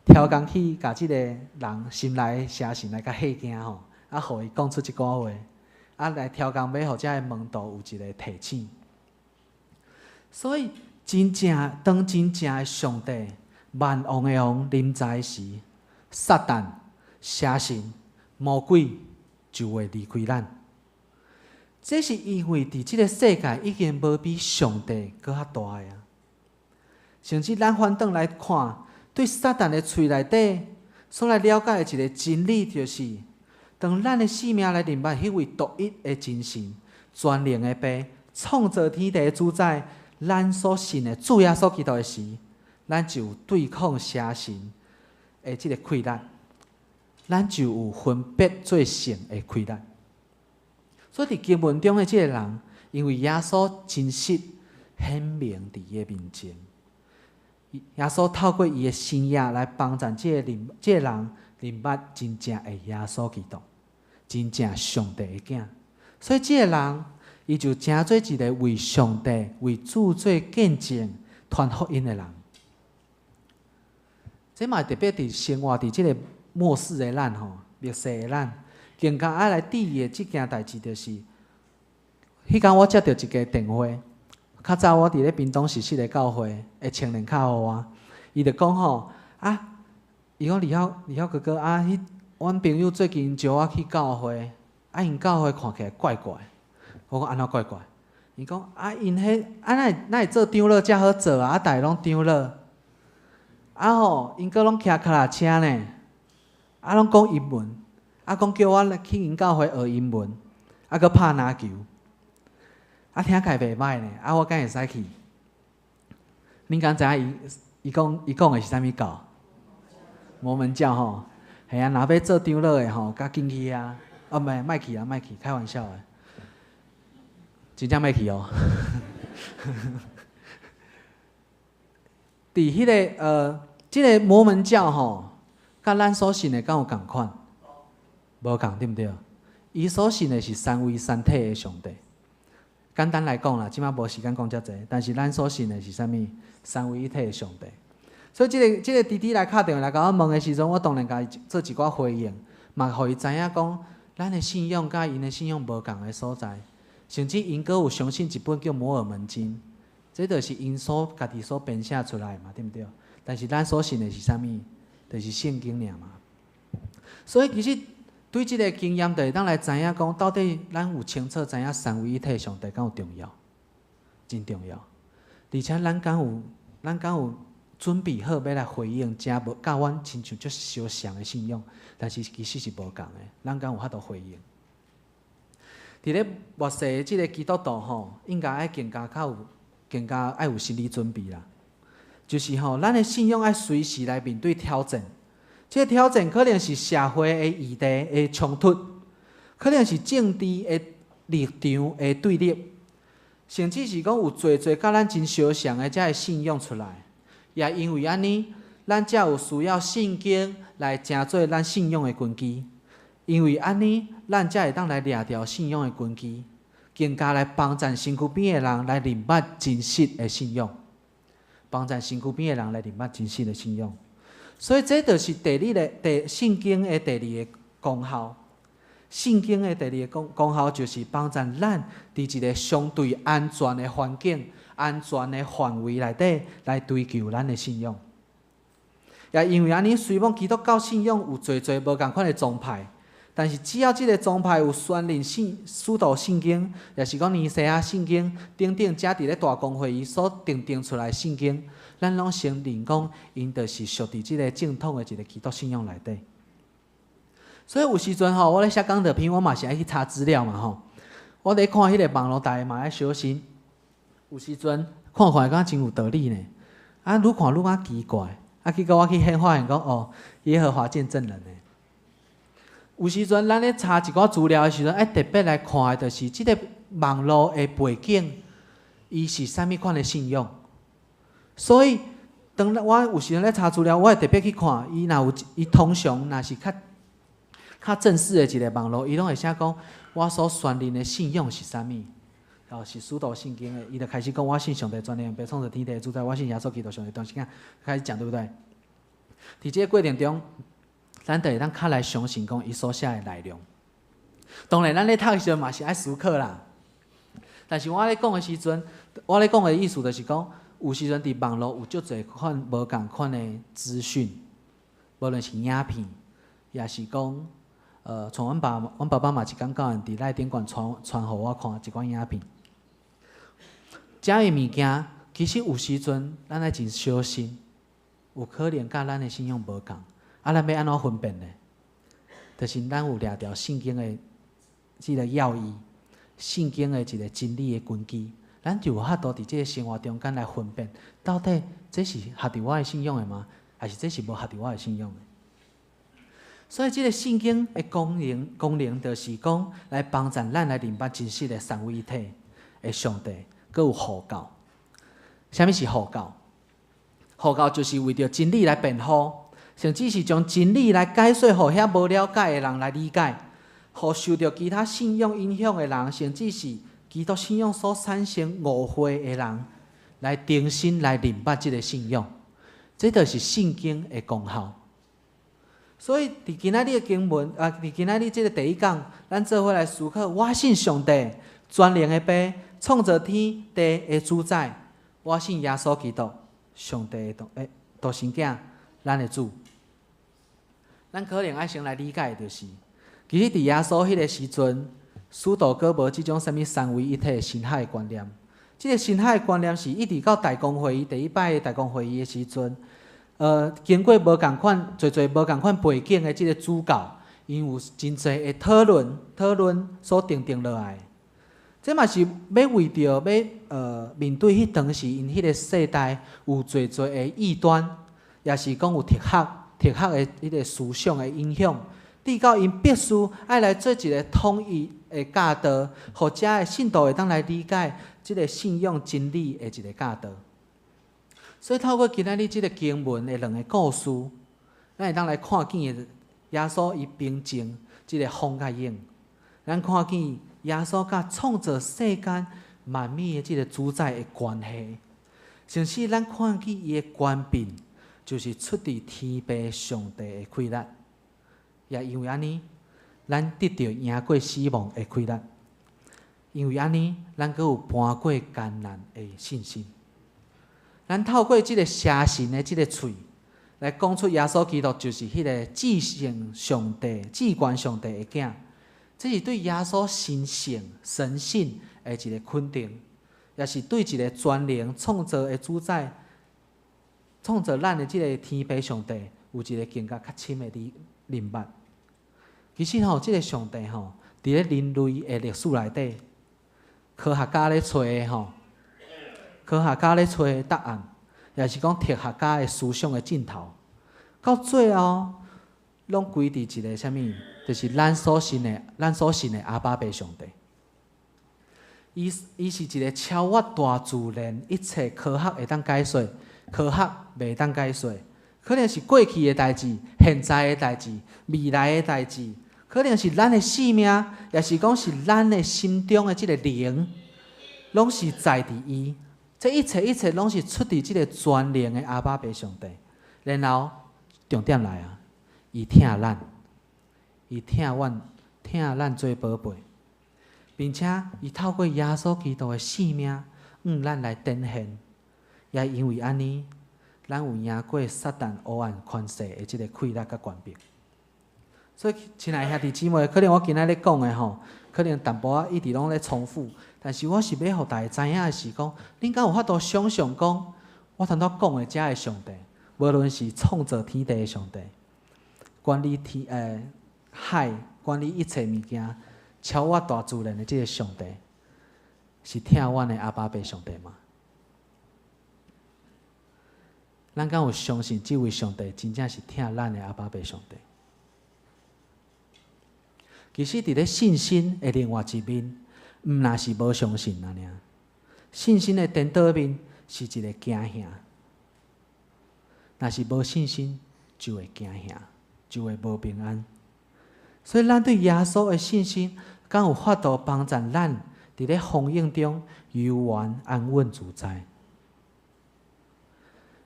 [SPEAKER 6] 刁工去共這个人心內的邪神來共嚇驚吼，啊，予伊講出這寡話，啊，來刁工欲予這个門徒有一个提醒。所以，真正當真正的上帝萬王的王臨在時，撒旦、邪神、魔鬼就會離開咱。這是因為佇這个世界已經無比上帝閣較大的啊。甚至咱反轉來看，對撒旦的喙內底所來了解的一个真理，就是當咱的生命來認捌彼位獨一的真神、全能的父、創造天地的主宰，咱所信的主耶穌基督的時，咱就有對抗邪神的這个氣力，咱就有分別做聖的氣力。所以佇經文中的這个人，因為耶穌真實顯明佇伊的面前，耶穌透過伊的神跡來幫助這个人認捌真正的耶穌基督，真正上帝的囝。所以這个人，伊就成做一个為上帝、為主做見證、傳福音的人。這嘛特別佇生活佇這个末世的咱吼，末世的咱，更加愛來注意的這件代誌，就是，彼工我接著一个電話，較早我佇咧屏東實習的教會的青年敲予我，伊就講吼啊，伊講李孝李孝哥哥啊，彼阮朋友最近招我去教會，啊，𪜶教會看起來怪怪。我講按怎怪怪？伊講啊，𪜶彼啊，哪會做長老遮好做啊？啊，逐个攏長老。啊吼，𪜶閣攏騎腳踏車呢，啊，攏講英文，啊，講叫我來去𪜶教會學英文，啊，閣拍籃球，啊，聽起來袂䆀呢，啊，我敢會使去？恁敢知影伊講的是啥物教？摩門教吼，嘿啊，若欲做長老的吼，較緊去啊！啊，毋莫去啊，莫去，開玩笑的，真正莫去哦。佇彼个這个摩門教吼，佮咱所信的敢有仝款？無仝對毋對？伊所信的是三位三體的上帝。簡單來講啦，這馬無時間講遮濟，但是咱所信的是啥物？三位一體的上帝。所以這个弟弟來敲電話來共我問的時陣，我當然共伊做一寡回應，嘛予伊知影講，咱的信仰佮𪜶的信仰無仝的所在，甚至𪜶閣有相信一本叫《摩爾門經》，這就是𪜶所家己所編寫出來的嘛，對毋對？但是咱所信的是啥物？就是聖經爾嘛。所以其實對這个經驗，就會當來知影講，到底咱有清楚知影三位一體上帝敢有重要，真重要。而且咱敢有準備好欲來回應，遮無佮阮親像足相像的信仰，但是其實是無仝的。咱敢有法度回應？佇咧末世的這个基督徒吼，應該愛更加較有，更加愛有心理準備啦。就是吼，咱的信仰愛隨時來面對挑戰。這个挑戰可能是社會的議題的衝突，可能是政治的立場的對立，甚至是講有濟濟佮咱真相像的遮个信仰出來。也因為按呢，咱才有需要聖經來成做咱信仰的根基。因為按呢，咱才會當來掠著信仰的根基，更加來幫助身軀邊的人來認捌真實的信仰，幫助身軀邊的人來認捌真實的信仰。所以這就是第二个第聖經的第二個功效。聖經的第二個功效就是幫助咱佇一个相對安全的環境、安全的範圍內底來追求咱的信仰。也因為按呢，雖罔基督教信仰有濟濟無仝款的宗派，但是只要這个宗派有宣認信使徒聖經，抑是講尼西亞聖經等等，遮佇咧大公會議所訂定出來聖經，咱攏承認講，𪜶就是屬佇這个正統的一个基督信仰內底。所以有時陣吼，我咧寫講道篇，我嘛是愛去查資料嘛吼。我咧看彼个網路，逐个嘛愛小心。有時陣看看感覺真有道理呢，啊，愈看愈感覺奇怪。啊，結果我去現發現講，哦，耶和華見證人呢。有時陣咱咧查一寡資料的時陣，愛特別來看的，就是這个網路的背景，伊是啥物款的信仰。所以，當我有時陣咧查資料，我會特別去看，伊若有伊通常若是較正式的一个網路，伊攏會寫講我所宣認的信仰是啥物，哦，是使徒聖經的，伊就開始講我信上帝全能的父創造天地的主宰，我信耶穌基督上帝獨生囝，開始講對不對？佇這个過程中，咱就會當較來相信講伊所寫的內容。當然，咱咧讀的時陣嘛是愛思考啦。但是我咧講的時陣，我咧講的意思就是講，有時陣佇網路有足濟款無仝款的資訊，無論是影片，抑是講，像阮爸爸嘛一工到晚佇內頂懸傳傳予我看一寡影片。遮的物件，其實有時陣咱愛真小心，有可能佮咱的信仰無仝。啊，咱欲按怎分辨呢？就是咱有掠著聖經的這个要義，聖經的一个真理的根基，咱就有法度佇這个生活中間來分辨，到底這是合佇我的信仰的嗎？還是這是無合佇我的信仰的？所以，這个聖經的功能就是講來幫助咱來認捌真實的三位一體的上帝，閣有護教。啥物是護教？護教就是為著真理來辯護，甚至是將真理來解說，予遐無了解的人來理解，予受著其他信仰影響的人，甚至是基督信仰所產生誤會的人，來重新來認捌這个信仰。這就是聖經的功效。所以，佇今仔日的經文啊，佇今仔日這个第一講，咱做伙來思考：我信上帝全能的父，創造天地的主宰；我信耶穌基督，上帝的獨生囝，咱的主。咱可能愛先來理解的就是，其實佇耶穌彼个時陣，使徒閣無這種啥物三位一體的神學的觀念。這个神學的觀念是一直到大公會議第一擺的大公會議的時陣，經過無仝款、濟濟無仝款背景的這个主教，𪜶有真濟的討論所訂落來的。這嘛是欲為著欲面對彼當時𪜶彼个世代有濟濟的異端，也是講有哲學的彼个思想的影響，直到𪜶必須愛來做一个統一的教導，予遮的信徒會當來理解這个信仰真理的一个教導。所以透過今仔日這个經文的兩个故事，咱會當來看見的耶穌伊平靜這个風佮湧，咱看見耶穌佮創造世間萬物的這个主宰的關係，甚至咱看見伊的權柄，就是出佇天父上帝的氣力，也因為按呢，咱得著贏過死亡的氣力。因為按呢，咱閣有搬過艱難的信心。咱透過這个邪神的這个喙，來講出耶穌基督就是彼个至聖上帝、至懸上帝的囝。這是對耶穌神性、神性的一个肯定，也是對一个全能創造的主宰、創造咱的這个天父上帝有一个更加較深的理認捌。其實吼，這个上帝吼，佇咧人類的歷史內底，科學家咧揣的吼，科學家咧揣的答案，也是講哲學家的思想的盡頭，到最後，攏歸佇一个啥物？就是咱所信的阿爸父上帝。伊是一个超越大自然一切科學會當解說，科學袂當解說，可能是過去的代誌、現在的代誌、未來的代誌，可能是咱的性命，也是講是咱的心中的這个靈，攏是在佇伊。這一切一切攏是出佇這个全能的阿爸父上帝。然後重點來啊，伊疼咱，伊疼阮，疼咱做寶貝，並且伊透過耶穌基督的性命，向咱來展現。也因為按呢，咱有贏過撒旦黑暗權勢的這个氣力佮權柄。所以，親愛兄弟姊妹，可能我今仔咧講的吼，可能淡薄仔一直攏咧重複，但是我是欲予大家知影的是講，恁敢有法度想像講，我頭拄講的遮个上帝，無論是創造天地的上帝，管理天海，管理一切物件，超越大自然的這个上帝，是疼阮的阿爸父上帝嗎？咱敢有相信這位上帝真正是疼咱的阿爸父上帝？其實，佇咧信心的另外一面，毋若是無相信按呢爾。信心的顛倒面是一个驚嚇。若是無信心，就會驚嚇，就會無平安。所以，咱對耶穌的信心，敢有法度幫助咱佇咧風湧中悠然安穩自在？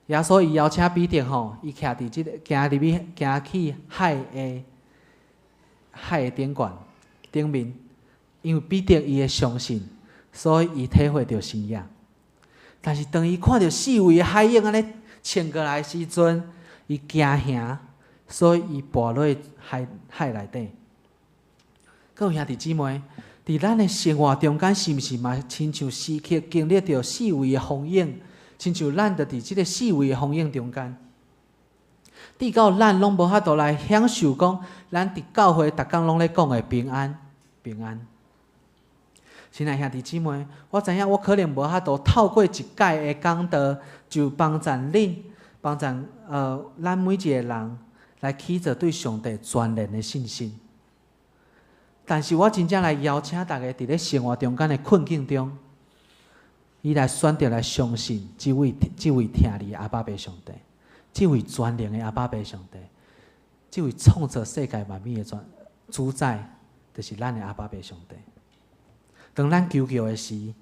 [SPEAKER 6] 耶穌伊邀請彼得吼，伊徛佇這个行入去，行去海的頂懸頂面，因為彼得伊會相信，所以伊體會著神蹟。但是當伊看著四圍的海湧按呢衝過來的時陣，伊驚嚇，所以伊跋落海內底。各位兄弟姊妹，佇咱的生活中間，是毋是嘛親像時刻經歷著四圍的風湧，親像咱就佇這个四圍的風湧中間？直到咱攏無法度來享受講，咱佇教會逐工攏咧講的平安，平安。親愛兄弟姊妹，我知影我可能無法度透過一擺的講道，就幫助恁，幫助咱每一个人來起做對上帝全然的信心。但是我真正來邀請大家，佇咧生活中間的困境中，你來選擇來相信這位疼你的阿爸父上帝，這位全能的阿爸父上帝，這位創造世界萬物的全主宰，就是咱的阿爸父上帝。當咱求救的時，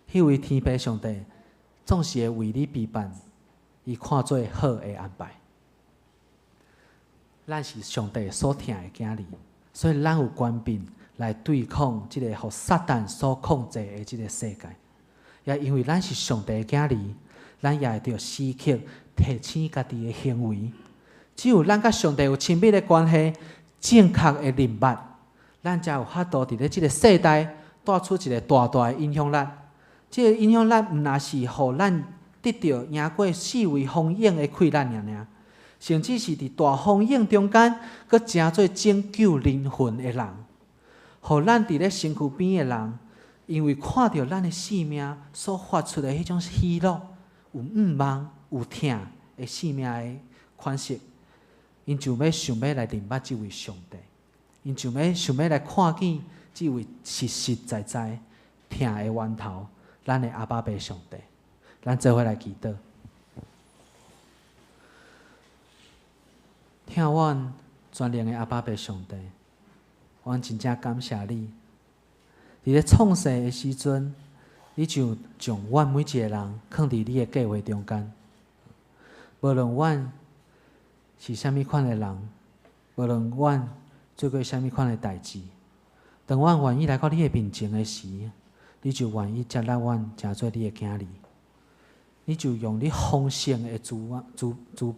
[SPEAKER 6] 彼位天父上帝總是會為你備辦，伊看做好的安排。咱是上帝所疼的囝兒，所以咱有權柄來對抗這个予撒旦所控制的這个世界。也因為咱是上帝的囝兒，咱也會著時刻提醒家己的行為，只有咱佮上帝有親密的關係，正確的認捌，咱才有法度佇咧這个世代帶出一个大大的影響力。這个影響力毋但是予咱得著贏過四圍風湧的氣力爾爾，甚至是佇大風湧中間，閣成做拯救靈魂的人，予咱佇咧身軀邊的人，因為看著咱的生命所發出的彼種喜樂，有向望、有疼的生命的款式，𪜶就欲想欲來認捌這位上帝，𪜶就欲想欲來看見這位實實在在疼的源頭，咱的阿爸父上帝。咱做伙來祈禱。疼阮全能的阿爸父上帝，阮真正感謝你。佇咧創世的時陣，你就將阮每一个人囥佇你的計畫中間。無論阮是啥物款的人，無論阮做過啥物款的代誌，當阮願意來到你的面前的時，你就願意接納阮，成做你的囝兒。你就用你豐盛的慈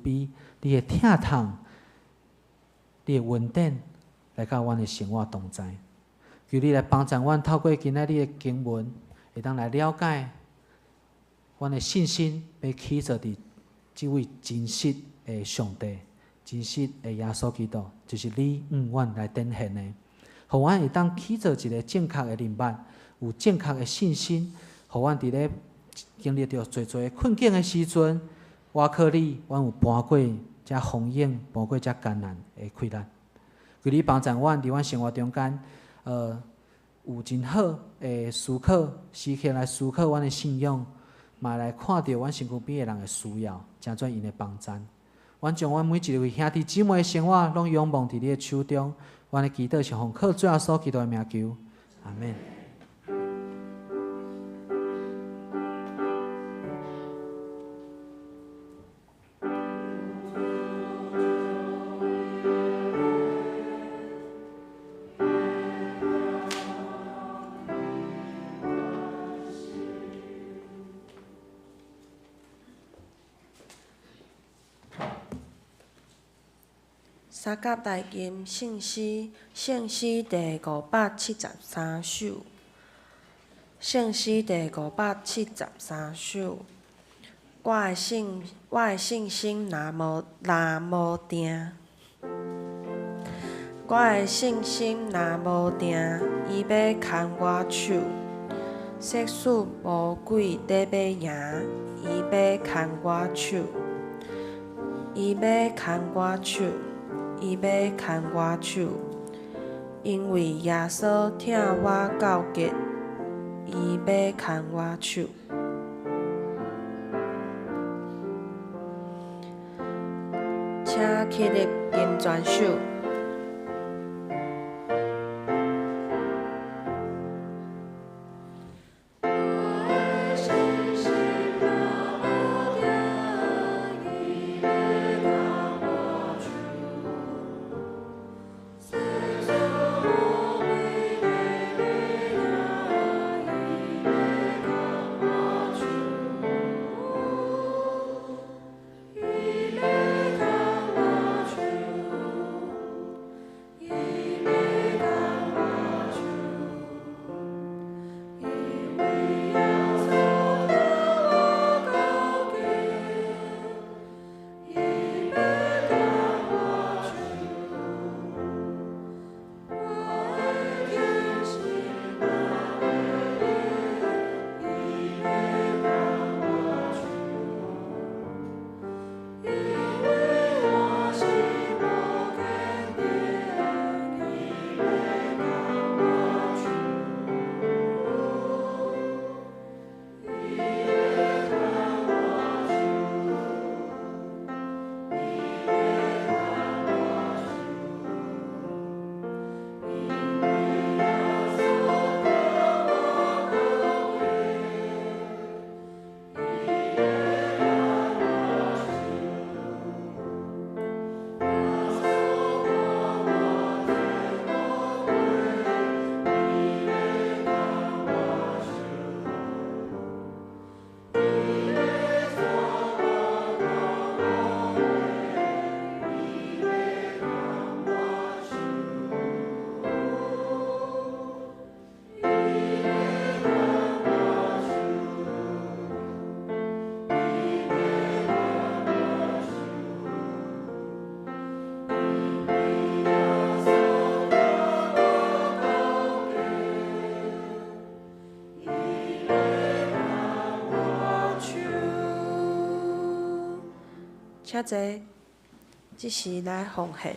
[SPEAKER 6] 悲，你的疼痛，你的恩典，來佮阮的生活同在。求你來幫助阮，透過今仔日的經文，會當來了解阮的信心，欲起做佇這位真實的上帝、真實的耶穌基督，就是你向阮來展現的，予阮會當起做一个正確的認捌，有正確的信心，予阮佇咧經歷著濟濟困境的時陣，倚靠你，阮有搬過遮風湧，搬過遮艱難的困難。求你幫助阮佇阮生活中間，有真好的思考，時刻來思考阮的信仰，嘛來看著阮身軀邊的人的需要，成做𪜶的幫贊。阮將阮每一位兄弟姊妹的生活，攏仰望佇你的手中。阮的祈禱是奉靠主耶穌基督的名求，阿們。
[SPEAKER 5] 三甲大金聖詩，聖詩第573首。聖詩第573首。我的信心若無定，我的信心若無定，伊欲牽我手。即使魔鬼咧欲贏，伊欲牽我手。伊欲牽我手，伊欲牽我手，因為耶穌疼我到極，伊欲牽我手。請起立金泉手。請坐，這時來奉獻。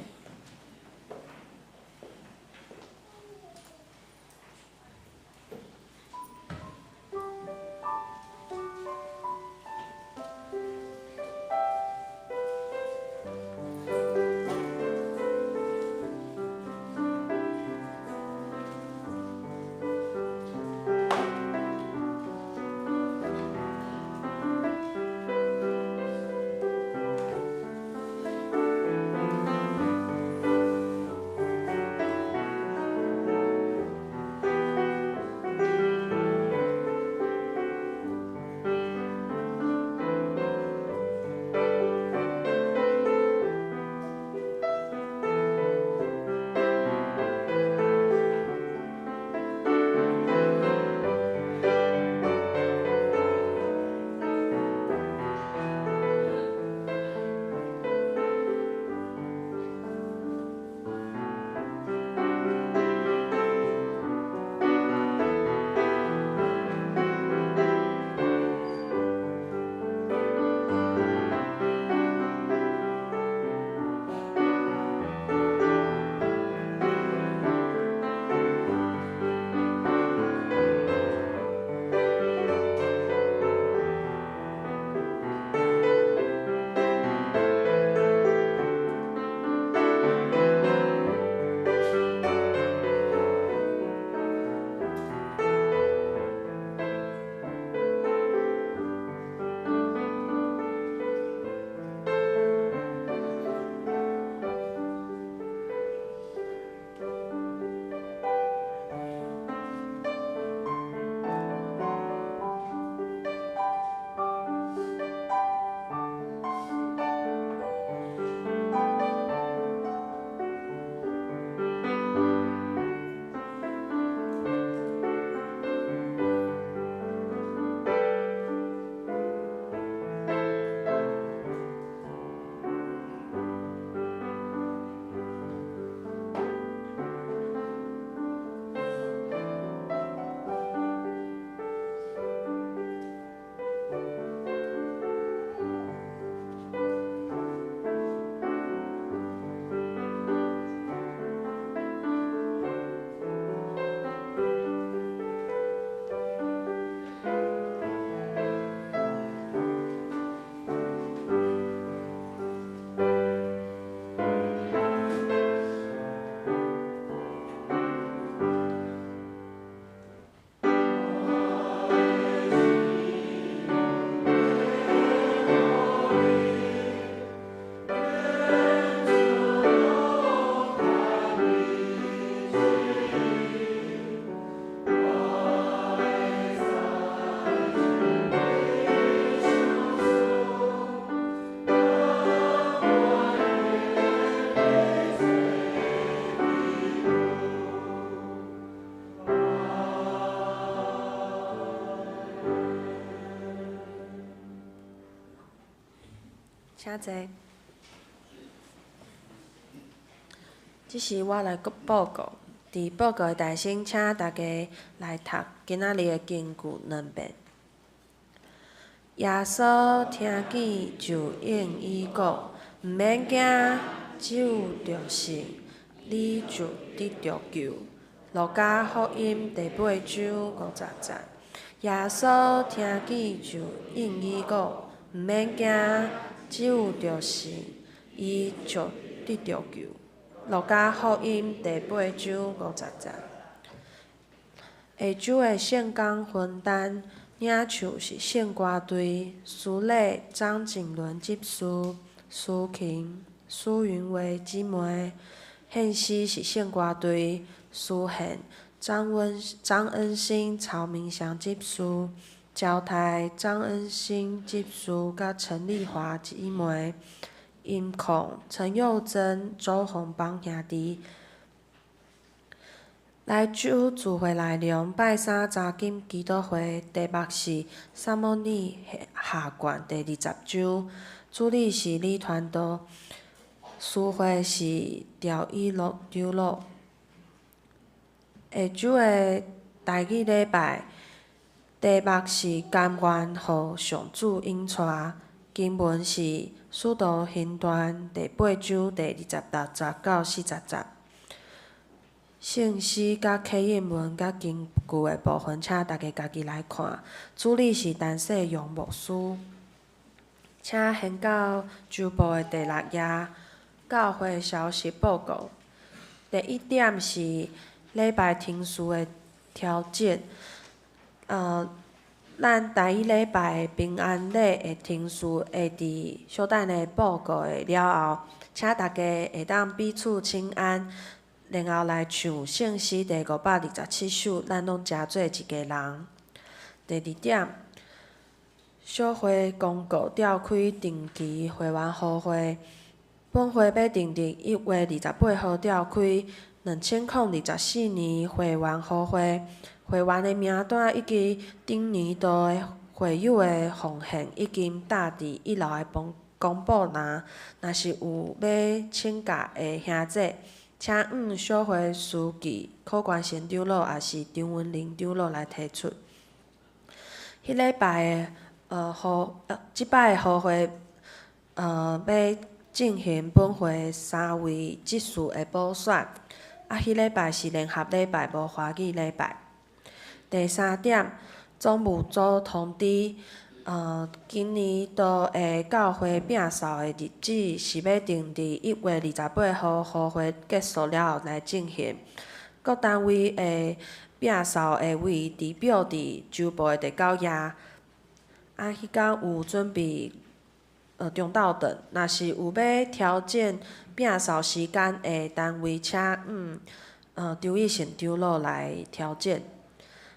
[SPEAKER 5] 請坐。這時我來閣報告，佇報告的大先，請大家來讀今仔日的經句兩遍。耶穌聽見就應伊講：毋免驚，只有著信，你就得著救。路加福音第八章50節。耶穌聽見就應伊講：毋免驚，只有著信，伊就得著救。路加福音第八章50節。下周的聖工分擔，領袖是聖歌隊，司禮張景倫執事，司琴蘇雲薇姊妹，獻詩是聖歌隊，司獻張恩興、曹明祥執事，招待張恩興執事佮陳麗華姊妹，音控陳佑珍、周鴻邦兄弟。來周聚會內容，拜三查經祈禱會，題目是撒母耳下卷第20章，主理是李傳道，司會是趙以樂長老。下周的台語禮拜，題目是甘願予上主引帶，經文是《使徒行傳》第八章第26節到40節。聖詩佮啟應文佮經句的部分，請大家家己來看。主禮是陳世榮牧師。請掀到周報的第六頁，教會消息報告。第一點是禮拜程序的調整。咱台語禮拜平安禮的程序會佇小等下報告的了後，請大家會當彼此請安，然後來唱聖詩第527首，咱攏誠做一家人。第二點，小會公告召開定期會員予會，本會欲定佇1月28號召開2024年會員予會。會員的名單以及頂年度的會友的奉獻已經貼佇一樓的公布欄。若是有欲請假的兄姐，請向小會書記柯冠賢長老，抑是張文玲長老來提出。彼禮拜的這擺的予會欲進行本會三位執事的補選。啊，彼禮拜是聯合禮拜，無華語禮拜。第三點，總務組通知，今年度的教會摒掃的日子是欲定佇1月28號予會結束了後來進行。各單位的摒掃的位置表佇周報的第九頁。啊，彼工有準備中晝頓，若是有欲調整摒掃時間的單位，請向張以成長老來調整。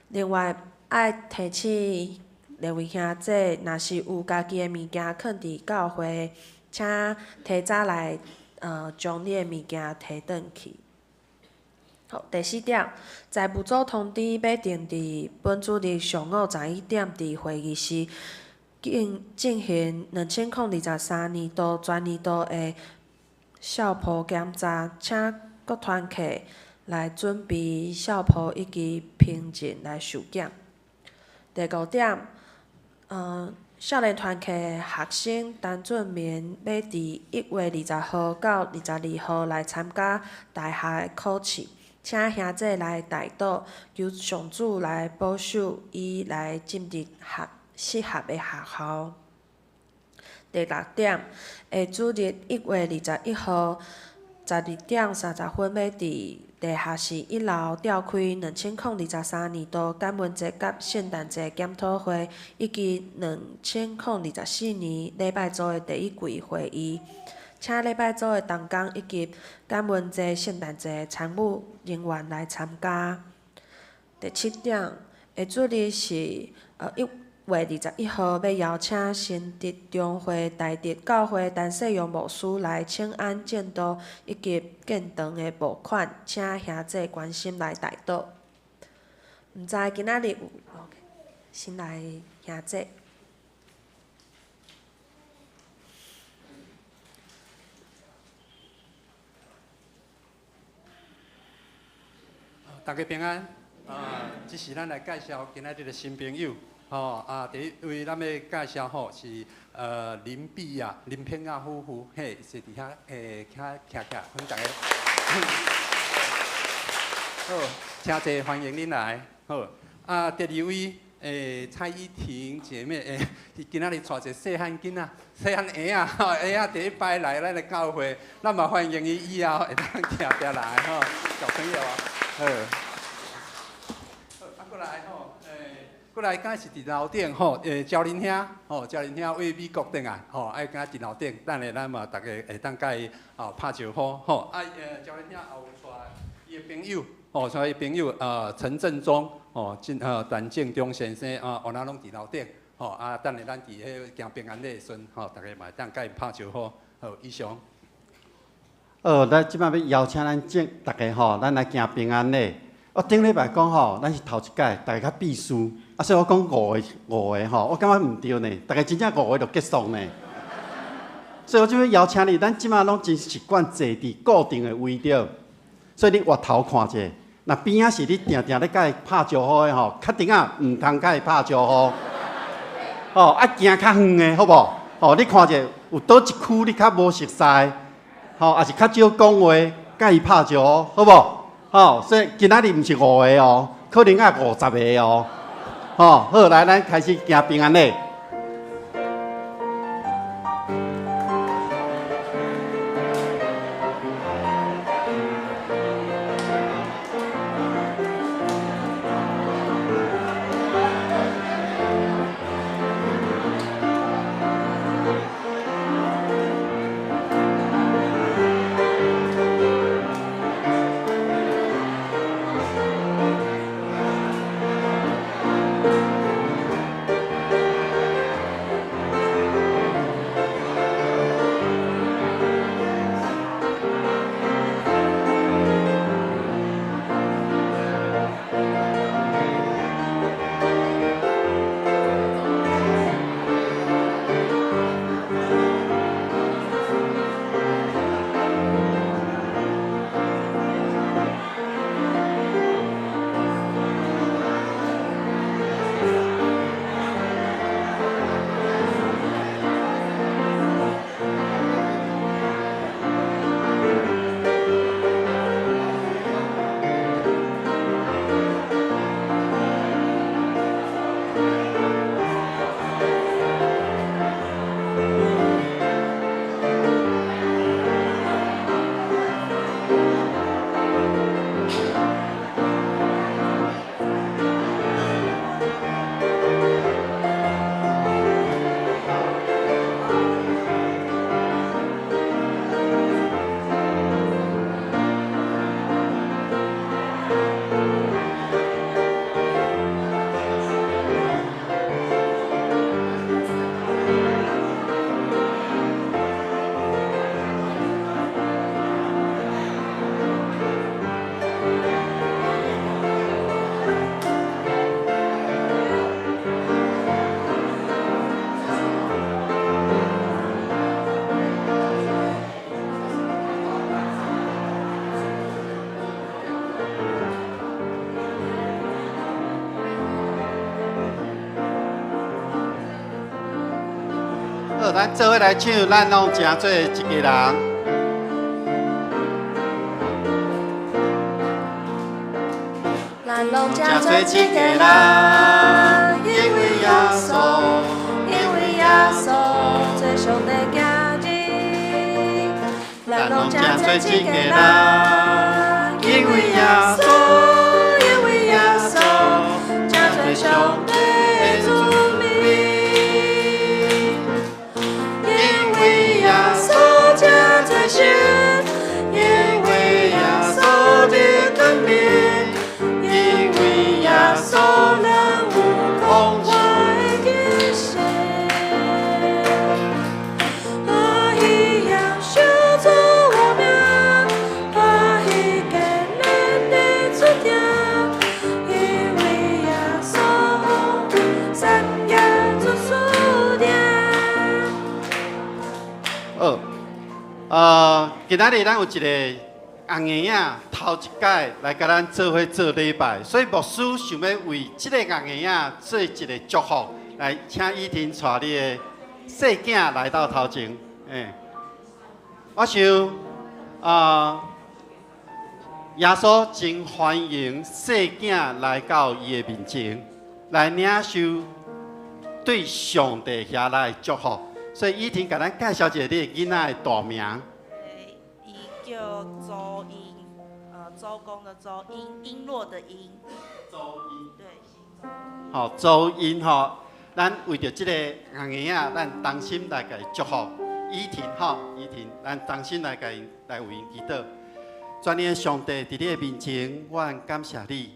[SPEAKER 5] 另外，愛提醒列位兄姐，若是有家己的物件囥佇教會，請提早來，將你的物件提轉去。好，第四點，財務組通知欲定佇本主日上午11點佇會議室進行2023年度全年度的數簿檢查，請各團契來準備數簿以及憑證來受檢。第五點，少年團契學生陳俊明欲佇1月20號到22號來參加大學的考試，請兄姐來代禱，求上主來保守伊來進入適合的學校。第六點，下主日1月21號12點30分，欲佇地下室一樓召開2023年度感恩節佮聖誕節檢討會，以及2024年禮拜組的第一季會議。請禮拜組的同工以及感恩節、聖誕節參與人員來參加。第七點，下主日是1月21號，欲邀請新竹中會台竹教會陳世榮牧師來請安證道以及建堂的募款，請兄姐關心來代禱。毋知今仔日有，OK，先來兄姐。
[SPEAKER 4] 大家平安。啊，這是咱來介紹今仔日的新朋友。吼啊！第一位咱欲介紹吼是林碧亞、林偏亞夫婦，嘿，是佇遐徛徛徛，歡大家。好，誠濟歡迎恁來。好，啊，第二位蔡依婷姐妹，今仔日帶一个細漢囡仔、細漢嬰仔，吼，嬰仔第一擺來咱的教會，咱嘛歡迎伊以後會當徛徛來吼，小朋友啊，好。好，啊，閣來吼。閣來，敢是佇樓頂吼，焦林兄吼，焦林兄為美國轉來吼，愛敢佇樓頂，等下咱嘛逐家會當佮伊吼拍招呼吼。啊，焦林兄也有帶伊的朋友吼，帶伊朋友陳振中吼，陳正中先生啊，原來攏佇樓頂吼。啊，等下咱佇彼行平安禮的時陣吼，逐家嘛會當佮伊拍招呼。好，以上。
[SPEAKER 7] 咱這擺欲邀請咱正逐家吼，咱來行平安禮。我頂禮拜講吼，咱是頭一屆，逐家較避暑，啊，所以我講五个五个吼，我感覺毋對呢，逐家真正五个就結束呢。所以我這欲邀請你，咱這擺攏真習慣坐佇固定的位置，所以你回頭看者，若邊仔是你定定咧佮伊拍招呼的吼，確定啊，毋通佮伊拍招呼。吼，啊行較遠的好無？吼，你看者有佗一區你較無熟似，吼，抑是較少講話，佮伊拍招呼，好無？吼，所以今仔日毋是五個哦，可能愛50個哦。吼，好，來，咱開始行平安禮。好，咱做伙來唱，咱攏誠做一家人。
[SPEAKER 5] 咱攏誠做一家人，因為耶穌，因為耶穌做上帝囝兒。咱攏誠做一家人，因為耶穌，因為耶穌誠做上帝子民。因為耶穌誠做神，因為耶穌的權柄，因為耶穌咱有空懷的心。歡喜耶穌做我命，歡喜艱難的出聽，因為耶穌產業做輸定。
[SPEAKER 7] 好，今仔日咱有一个紅嬰仔頭一擺來共咱做伙做禮拜，所以牧師想欲為這个紅嬰仔做一个祝福，來請依婷帶你的細囝來到頭前。我想，耶穌真歡迎細囝來到伊的面前，來領受對上帝遐來的祝福。所以依婷共咱介紹一下你的囡仔的大名。
[SPEAKER 8] 伊叫周瑛，周公的周，瓔珞的瓔。
[SPEAKER 7] 周瑛。
[SPEAKER 8] 對。
[SPEAKER 7] 好，周瑛吼，咱為著這个紅嬰仔，咱同心來共伊祝福。依婷吼，依婷，咱同心來共伊來為𪜶祈禱。全能的上帝，佇你的面前，我感謝你。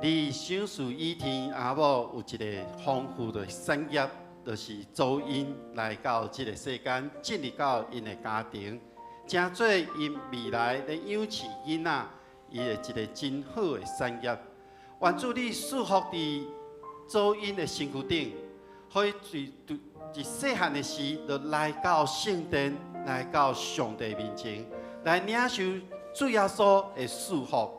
[SPEAKER 7] 你賞賜依婷阿某有一个豐富的產業，就是周瑛來到這个世間，進入到𪜶的家庭，成做𪜶未來咧養飼囡仔，伊的一个真好的產業。願主你賜福佇周瑛的身軀頂，予伊佇細漢的時，就來到聖殿，來到上帝面前，來領受主耶穌的賜福。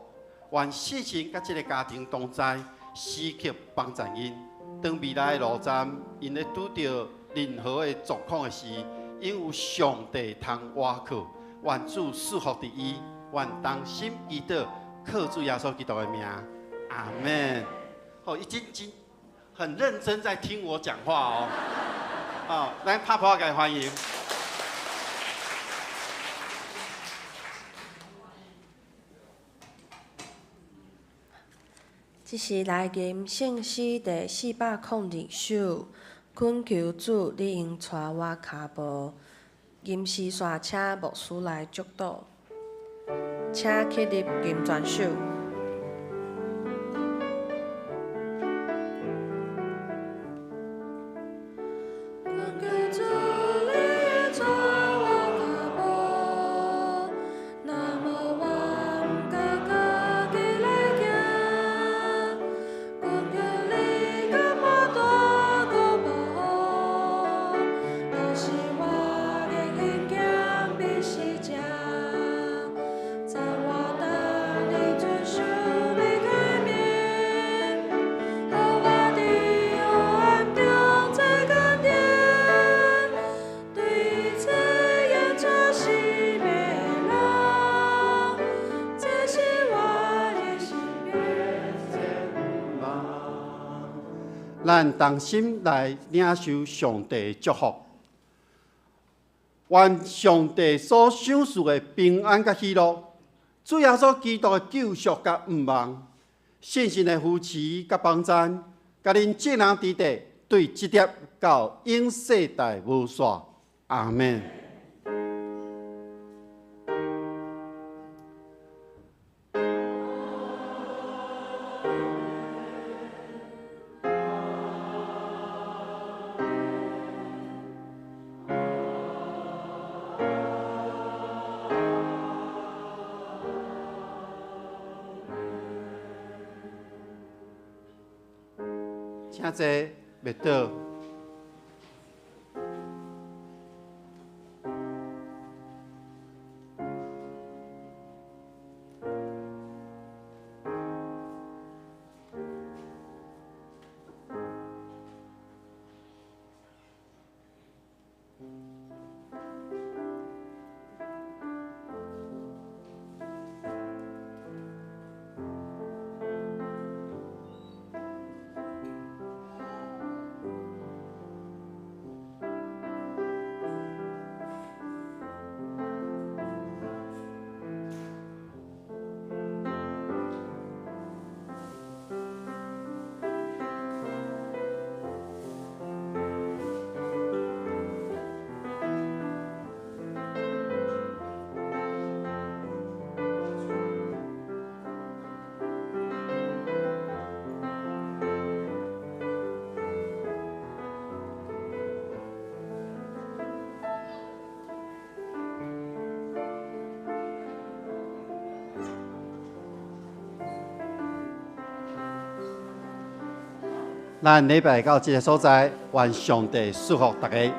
[SPEAKER 7] 願聖神佮這个家庭同在，時刻幫助𪜶。當未來的路站，𪜶咧拄著任何的狀況的時，應有上帝通倚靠，願主賜福佇伊，願同心祈禱，靠主耶穌基督的名，阿門。哦，伊真真很認真在聽我講話哦。哦，來拍噗仔共伊歡迎。
[SPEAKER 5] 這是來吟聖詩第402首，懇求主，你用帶我跤步。吟詩煞請牧師來祝禱，請起立吟全首。
[SPEAKER 7] 咱同心來領受上帝的祝福，願上帝所賞賜的平安佮喜樂，主耶穌基督的救贖佮盼望，聖神的扶持佮幫贊，佮恁眾人佇底，對這粒到永世代無煞。阿們。請坐，默禱。咱禮拜到這个所在，願上帝祝福大家。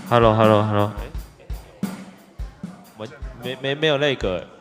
[SPEAKER 2] Hello，Hello，Hello。沒沒沒有那個。